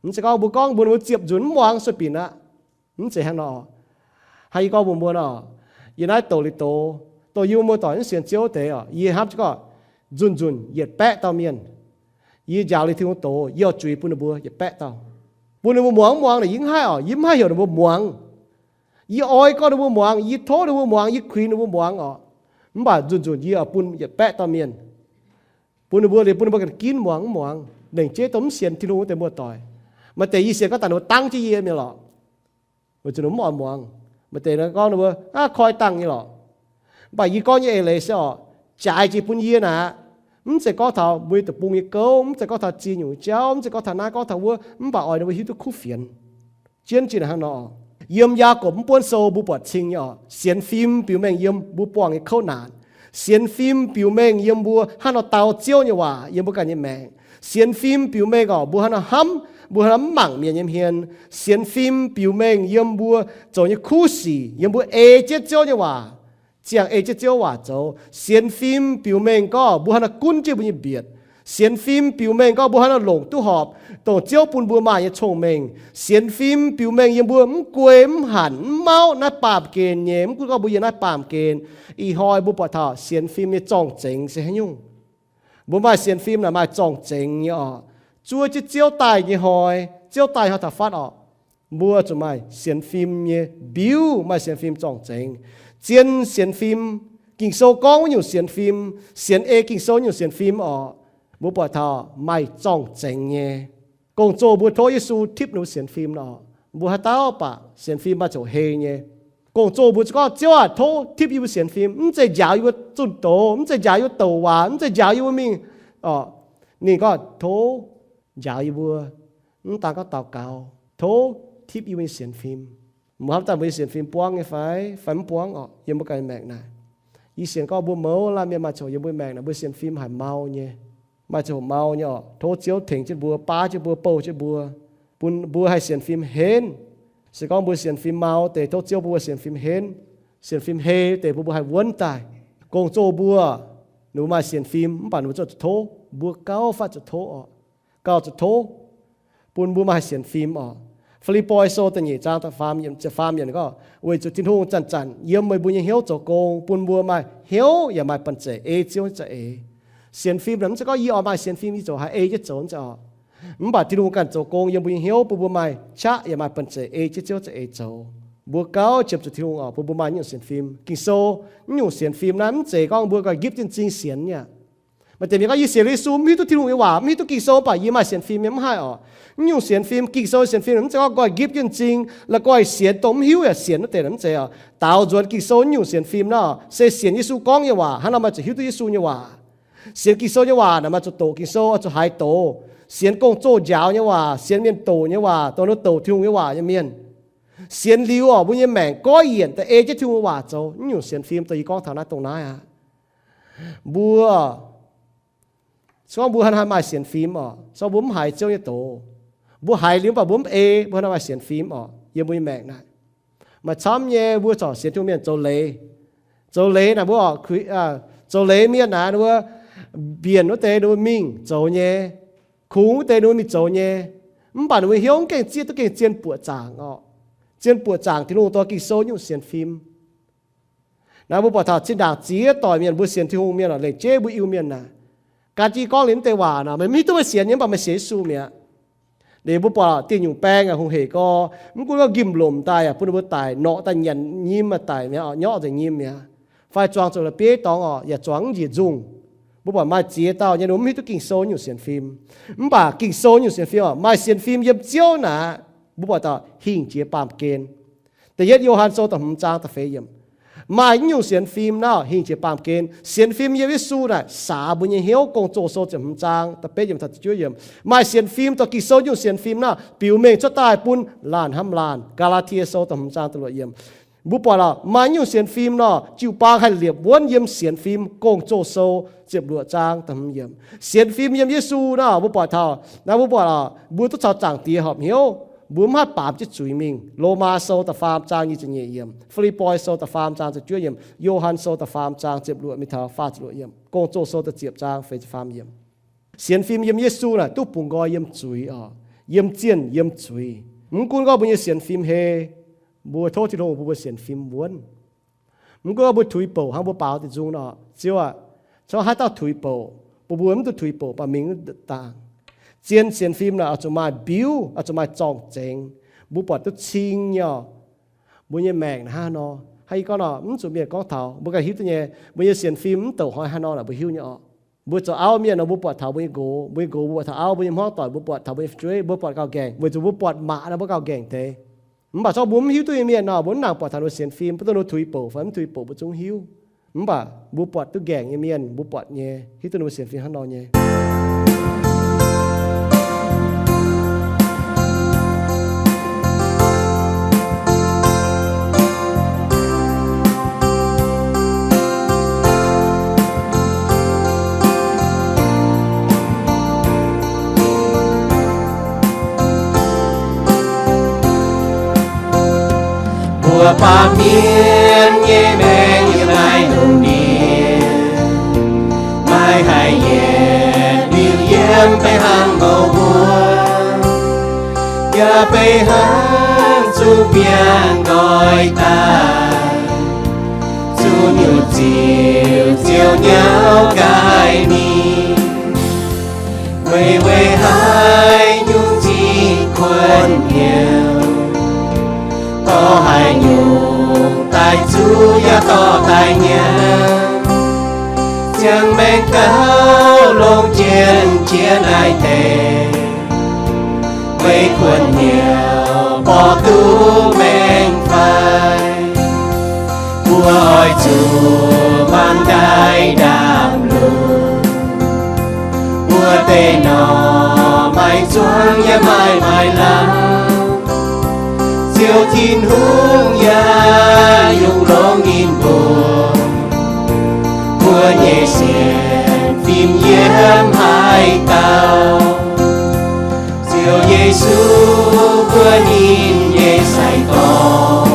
Mv zeiz gorngv mbuo gorngv mbuo, mbuo ziepc nzunc mv muangx sueih binc aqv. Mv zeiz hnangv nor. Hnangv yie gorngv mbuox mbuo nor, yie naaiv douc liuz doz, dongh yie mbuo muoz-doic mv sienx Ziouv deix oc, yie hnamv jienv gorngv nzunc-nzunc yietc baeqv dauh mienh, yie njaaux liuz Tin-Hungh doz, yie oix zuiz bun ninh mbuo yietc baeqv dauh, bun ninh mbuo muangx mv muangx naaic yie mv haih oc. Yie mv haih heuc ninh mbuo muangx. Yie oix gorngv ninh mbuo muangx, yie tov ninh mbuo muangx, yie kuinx ninh mbuo muangx oc. Mv baac nzunc-nzunc yie oix bun yietc baeqv dauh mienh, bun ninh mbuo liuz bun ninh mbuo ganh ginv muangx mv muangx. Lengc jeiv dongh mv sienx Tin-Hungh wuov deix muoz-doic, maaih deix yie sienx gorngv daaih ninh mbuo dangv jienv yie mingh lorqc, weic zuqc ninh mv oix muangx. Maaih deix gorngv ninh mbuo aav koi dangh nyei lorqc. Mv baac yie gorngv nyei eix leiz se oc, jaaix jiex bun yie naaic, mv zeiz gorngv taux mbuo deic-bung nyei gouv, mv zeiz gorngv taux ziex nyungc jauv, mv zeiz gorngv taux naaiv gorngv taux wuov, mv baac oix ninh mbuo hiuv duqv kuv fienx. Jienv jiex naaic hnangv nor. Yiem Yaagorpc mv buonv sou mbuo buatc cing nyei oc, sienx fim biux mengh yiem mbuo buangh nyei kouv naanc. Sienx fim biux mengh yiem mbuo hnangv nor dau Ziouv nyei waac yiem mbuo ganh nyei maengc. Sienx fim biux mengh oc, mbuo hnangv nor hnamv, mbuo hnangv nor mv mangc mienh nyei hmien. Sienx fim biux mengh yiem mbuo zoux nyei kuv sic, yiem mbuo ei jienv Ziouv nyei waac, ziangh ei jienv Ziouv waac zoux. Sienx fim biux mengh gorngv mbuo hnangv nor gunv jienv mbuo nyei mbietc. Sienx fim biux mengh gorngv mbuo hnangv nor longc duqv horpc dongh Ziouv bun mbuo maaih nyei cong-mengh. Sienx fim biux mengh yiem mbuo mv guei, mv hanc, mv mauv naaiv baamh gen nyei, mv gunv gorngv mbuo yiem naaiv baamh gen. Ih hnoi mbuo buatc taux sienx fim nyei zorng-zengx se haaix nyungc? Mbuo maaih sienx fim naaic maaih zorng-zengx nyei oc. Zuov jienv Ziouv daaih nyei hnoi, Ziouv daaih hnoi taux fatv oc, mbuo zuqc maaih sienx fim nyei mbiuv, maaih sienx fim zorng-zengx. Zien sienx fim, Ging-Sou gorngv wuov nyungc sienx fim, sienx ei Ging-Sou nyungc sienx fim oc, mbuo buatc taux maaih zorng-zengx nyei. Gong-zoh mbuo tov Yesu tipv ninh mbuo sienx fim nor, mbuo haaix dauh baac sienx fim maaih ziouc hei nyei. Gong-zoh mbuo gorngv, Ziouv aah, tov tipv yie mbuo sienx fim, mv zeiz njaaux yie mbuo zunh doz, mv zeiz njaaux yie mbuo douc waac, mv zeiz njaaux yie mbuo mingh oc. Ninh gorngv, tov njaaux yie mbuo, mv daan gorngv daux gaux, tov tipv yie mbuo nyei sienx fim. Mbuo hnamv daaih mbuo nyei sienx fim buangv nyei fai? Fai mv buangv oc? Yiem mbuo ganh maengc naaic, yie sienx gorngv mbuo mouz laanh mienh maaih ziouc yiem mbuo maengc naaic mbuo sienx fim haic mau nyei. Maaih ziouc mau nyei oc. Tov Ziouv tengx jienv mbuo, baav jienv mbuo, bouh jienv mbuo, bun mbuo haih sienx fim henv. Se gorngv mbuo sienx fim mau deix, tov Ziouv bun mbuo sienx fim henv, sienx fim hei deix bun mbuo haih wuonv daaih. Gong-zoh mbuo, ninh mbuo maaih sienx fim mv baac ninh mbuo zuqc tov, mbuo gauh fatv zuqc tov oc. Gauh zuqc tov, bun mbuo maaih sienx fim oc. Fi^lipv^poi Sou da'nyeic zaang da'faam yiemc gorngv, weic zuqc Tin-Hungh zanc-zanc yiem meih mbuo nyei hnyouv zoux gong, bun mbuo maaih hnyouv yaac maaih banh zeic ei Ziouv nyei za'eix. Sienx fim naaic mv zeiz gorngv yie oix maaih sienx fim yie ziouc haih ei jienv zoux, mv zeiz oc. Mv baac Tin-Hungh ganh zoux gong yiem mbuo nyei hnyouv bun mbuo maaih qaqv yaac maaih banh zeic ei jienv Ziouv za'eix zoux. Mbuo gauh qiemx zuqc Tin-Hungh oc, bun mbuo maaih nyungc sienx fim. Ging-Sou, naaiv nyungc sienx fim naaiv mv zeiz gorngv mbuo ganh nqipv jienv m'zing sienx nyei aqv. Maaih deix mienh gorngv, yie sienx Yesu mv hiuv duqv Tin-Hungh nyei waac, mv hiuv duqv Ging-Sou, mv baac yie maaih sienx fim nyei, mv haih oc. Naaiv nyungc sienx fim, Ging-Sou sienx fim mv zeiz gorngv nqoi nqipv jienv m'zing, la'nqoi sienx dongh mv hiuv yaac sienx wuov deix, mv zeiz oc. Daaux nzuonx Ging-Sou naaiv nyungc sienx fim naaiv se sienx Yesu gorngv nyei waac, hnangv nor maaih ziouc hiuv duqv Yesu nyei waac. Sienx Ging-Sou nyei waac naaic maaih zuqc doqc Ging-Sou, oix zuqc haiz doz. Sienx gong-zoh njaaux nyei waac, sienx mienh doqc nyei waac, dongh ninh doqc Tin-Hungh nyei waac nyei mienh. Sienx liuz orqc, mbuo nyei maengc goiv yienc daaih ei jienv Tin-Hungh nyei waac zoux. Naaiv nyungc sienx fim dongh yie gorngv taux naaiv dongh naaiv aqv. Mbuo, se gorngv mbuo hnangv haaix maaih sienx fim orqc, se gorngv mbuo mv haiz Ziouv nyei doz, mbuo haiz liuz mv baac mbuo mv ei, mbuo hnangv haaix maaih sienx fim orqc yiem mbuo nyei maengc naaic. Maaih camv nyei mbuo corc sienx Tin-Hungh mienh zoux leiz. Zoux leiz naaic mbuo, zoux leiz mienh naaic mbuo mbienc wuov deix ninh mbuo mingh zoux nyei, kungx wuov deix ninh mbuo mingh zoux nyei. Mv baac ninh mbuo hnyouv mv gengh zieqv duqv gengh zien buoqc zaangc orqc. Zien buoqc zaangc Tin-Hungh dongh Ging-Sou nyungc sienx fim. Naaiv mbuo buatc taux zinh ndaangc ziex doic mienh mbuo sienx Tin-Hungh mienh orqc, lengc jeiv mbuo Iu-Mienh naaic, gan jienv gorngv liuz mv deix waac naaic, meih mv hiuv duqv meih sienx nyei, mv baac meih sienx Yesu mi'aqv. Liuz mbuo buatc dieh nyungc baeng aac hungh hec gorx, mv gunv gorngv nqimh lomc daaih yaac bun ninh mbuo daic, norqc daaih nyanc nyim aqv, daic mi'aqv orqc, nyorqv nzengc nyim mi'aqv. Fai zuangx zuqc la'bieiv dorngx orqc, yaac zuangx mv njiec nzungh. Mbuo buatc maaih ziex dauh nyei ninh mbuo mv hiuv duqv Ging-Sou nyungc sienx fim. Mv baac Ging-Sou nyungc sienx fim orqc, maaih sienx fim yiem Ziouv naaic, mbuo buatc taux hingh jiex baamh gen. Da'yietv Yo^han Sou da'hmz zaang da'feix yiemc. Maaih naaiv nyungc sienx fim naaiv hingh jiex baamh gen. Sienx fim yiem Yesu naaic saax mbuo nyei hnyouv. Gong-Zoh Sou ziepc hmz zaang da'betv yiemc taux ziepc juov yiemc. Maaih sienx fim dongh Ging-Sou nyungc sienx fim naaiv biux mengh cuotv daaih bun laanh hnamv laanh. Gaa^laa^tie Sou da'hmz zaang da'luoqc yiemc. Mbuo buatc orqc, maaih naaiv nyungc sienx fim nor, jiu-baang haih liepc wuonv yiem sienx fim. Gong-Zoh Sou ziepc luoqc zaang da'hmz yiemc. Sienx fim yiem Yesu naaiv mbuo buatc taux, naaiv mbuo buatc orqc, mbuo duqv caux Zaangc Diex horpc hnyouv, mbuo mv haih baamz jienv zuiz mingh. Lomaa Sou da'faam zaang nyic ziepc nyeic yiemc, Fi^lipv^poi Sou da'faam zaang ziepc juov yiemc, Yo^han Sou da'faam zaang ziepc luoqc mingh taux faah ziepc luoqc yiemc, Gong-Zoh Sou da'ziepc zaang feix ziepc faam yiemc. Sienx fim yiem Yesu naaic duqv bungx nqoi yiem zuiz orqc, yiem zienh yiem zuiz. Mv gunv gorngv mbuo nyei sienx fim hei, mbuo tov Tin-Hungh bun mbuo sienx fim wuonv. Mv gunv gorngv mbuo tuix bouc hnangv mbuo baaux deix nzung nor, Ziouv aac, congx haaix dauh tuix bouc, bun mbuo mv duqv tuix bouc baac mingh wuov dangh. Zien sienx fim naaic oix zuqc maaih mbiuv, oix zuqc maaih zorng-zengx, mbuo buatc duqv cing nyei orqc. Mbuo nyei maengc naaic hnangv nor, hnangv yie gorngv nor, mv zuqc mienh gorngv taux, mbuo ganh hiuv duqv nyei. Mbuo nyei sienx fim mv douc hnoi hnangv nor naaic mbuo hiuv nyei orqc. Mbuo zoux auv mienh nor, mbuo buatc taux mbuo nyei nqox, mbuo nyei nqox, mbuo buatc taux auv, mbuo nyei hmuangv doic, mbuo buatc taux mbuo nyei fu'jueiv, mbuo buatc gauh nqaengc, weic zuqc mbuo buatc maac nor mbuo gauh nqaengc deix. Mv baac zorqv mbuo mv hiuv duqv nyei mienh nor, mbuo mv nangc buatc taux ninh mbuo sienx fim, mv dongh ninh mbuo tuix bouc fai mv tuix bouc mbuo zungv hiuv. Mv baac mbuo buatc duqv nqaengc nyei mienh, mbuo buatc nyei, hiuv duqv ninh mbuo sienx fim hnangv nor nyei. Mbuo baamh mienh nyei maengc yiem naaiv lungh ndiev, maiv haih yietc liuz yiem beiv hnangv mouc mbuo, yaac beiv hnangv zuqc mienh nqoi daaih, zuqc nyutc ziouc ziouc nyauv gaaih ninh. Weic, weic haaix nyungc zinh kuonx hnyouv, dorh haaix nyungc daaih zuqv yaac dorh daaih nyanc, ziangh maengx gauh longc jienv jiex naaiv deix, weic kuonx hnyouv borqv duqv maengx fai. Mbuo oix zuqc mangc daaih ndaamv-lunx, mbuo deix norm maaih zuangx yaac maaih maaih lamh, Ziouv Tin-Hungh yaac yungz longx ninh mbuo. Mbuo nyei sienx fim yiem haaix dauh, Ziouv Yesu mbuo ninh nyei sai-gorx,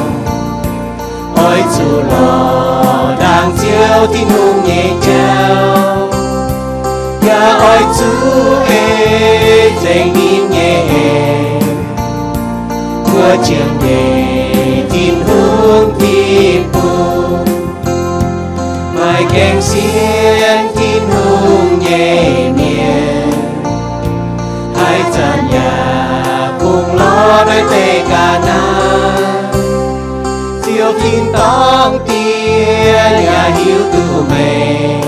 oix zuqc lorz ndaangc Ziouv Tin-Hungh nyei jauv, yaac oix zuqc ei nzengc ninh nyei en. Mbuo jiem nyei Tin-Hungh deic-bung, maaih gaengh sienx Tin-Hungh nyei mienh, haaix zanc yaac kungx lorz naaiv deix ga'naaiv. Ziouv tin-dorngh Diex yaac hiuv duqv meih,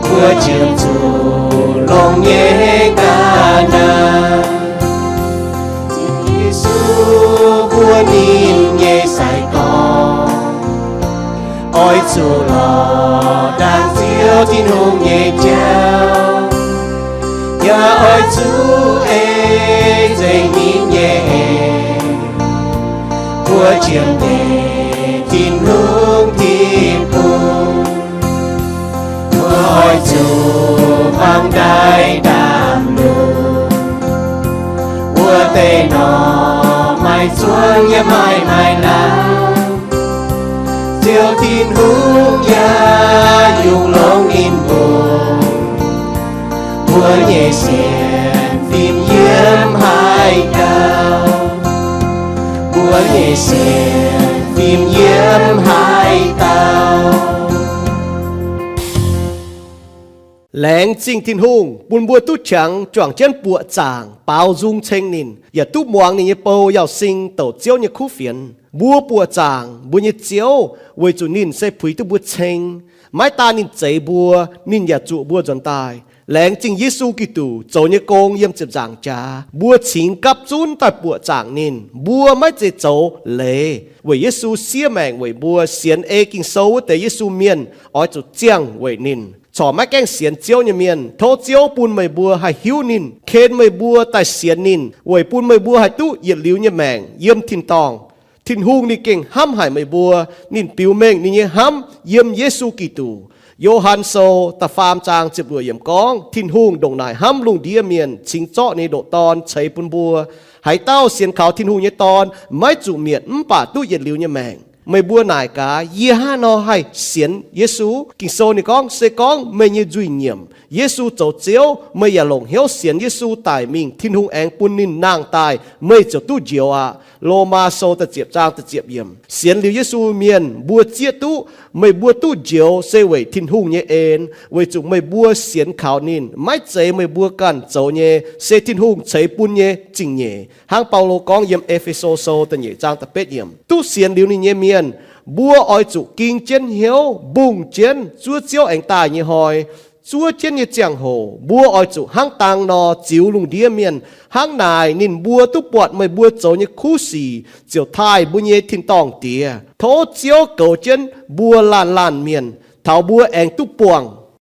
mbuo jiem zuqc longx nyei ga'naaiv. Yesu mbuo ninh nyei sai-gorx, oix zuqc lorz ndaangc Ziouv Tin-Hungh nyei jauv, yaac oix zuqc ei nzengc ninh nyei eix. Mbuo qiemx deix Tin-Hungh deic-bung, mbuo oix zuqc hmuangx ndaix ndaamv-lungh. Wuov deix nor, maaih zuangx yaac maaih, maaih laangz, Ziouv Tin-Hungh yaac yungz longx ninh mbuo. Mbuo nyei sienx fim yiem haaix dauh? Mbuo nyei sienx fim yiem haaix dauh? Laengz zingh Tin-Hungh bun mbuo duqv qangx juangc jienv buoqc zaangc baaux nzung ceng ninh, yaac duqv muangx ninh nyei bou Yauz Sing douc Ziouv nyei kuv fienx. Mbuo buoqc zaangc mbuo nyei Ziouv weic zuqc ninh se puix duqv mbuo ceng. Maiv daan ninh zeix mbuo, ninh yaac zuoqc mbuo nzuonx daaih. Laengz zingh Yesu Giduc zoux nyei gong yiem ziepc nzaangc jaax, mbuo cingx gapv zunv daaih buoqc zaangc ninh. Mbuo maiv zeiz zoux leiz, weic Yesu siev maengc weic mbuo. Sienx ei Ging-Sou wuov deix Yesu mienh oix zuqc ziangh weic ninh. Corc maiv gaengh sienx Ziouv nyei mienh, tov Ziouv bun meih mbuo haih hiuv ninh, ken meih mbuo daaih sienx ninh, weic bun meih mbuo haih duqv yietc liuz nyei maengc yiem tin-dorngh. Tin-Hungh ninh gengh hnamv haic meih mbuo. Ninh biux mengh ninh nyei hnamv yiem Yesu Giduc. Yo^han Sou da'faam zaang ziepc luoqc yiemc gorngv, Tin-Hungh ndongc naaic hnamv lungh ndiev mienh, cingx zorqv ninh nyei ndoqc Dorn ceix bun mbuo. Haaix dauh sienx kaux Tin-Hungh nyei Dorn maiv zuqc mietc, mv baac duqv yietc liuz nyei maengc. Meih mbuo naaic gaax, yie hnangv haaix nor haih sienx Yesu? Ging-Sou ninh gorngv, se gorngv meih nyei nzuih nyiemc, Yesu zoux Ziouv, meih yaac longc hnyouv sienx Yesu daic mingh, Tin-Hungh aengx bun ninh nangh daaih, meih ziouc duqv njoux aqv. Lomaa Sou da'ziepc zaang da'ziepc yiemc. Sienx liuz Yesu mienh, mbuo zieqv duqv meih mbuo duqv njoux se weic Tin-Hungh nyei en, weic zuqc meih mbuo sienx kaux ninh. Maiv zeiz meih mbuo ganh zoux nyei, se Tin-Hungh ceix bun nyei zingh nyeic. Hnangv Baulo gorngv yiem E^fe^so Sou da'nyeic zaang da'betv yiemc, duqv sienx liuz ninh nyei mienh, mbuo oix zuqc ging jienv hnyouv, mbungh jienv zuov Ziouv aengx daaih nyei hnoi. Zuov jienv nyei ziangh hoc mbuo oix zuqc hnangv dang nor ziux lungh ndiev mienh. Hnangv naaic ninh mbuo duqv buatc meih mbuo zoux nyei kuv sic ziouc taaih mbuo nyei tin-dorngh Diex. Tov Ziouv goux jienv mbuo laanh laanh mienh, taux mbuo aengx duqv buangh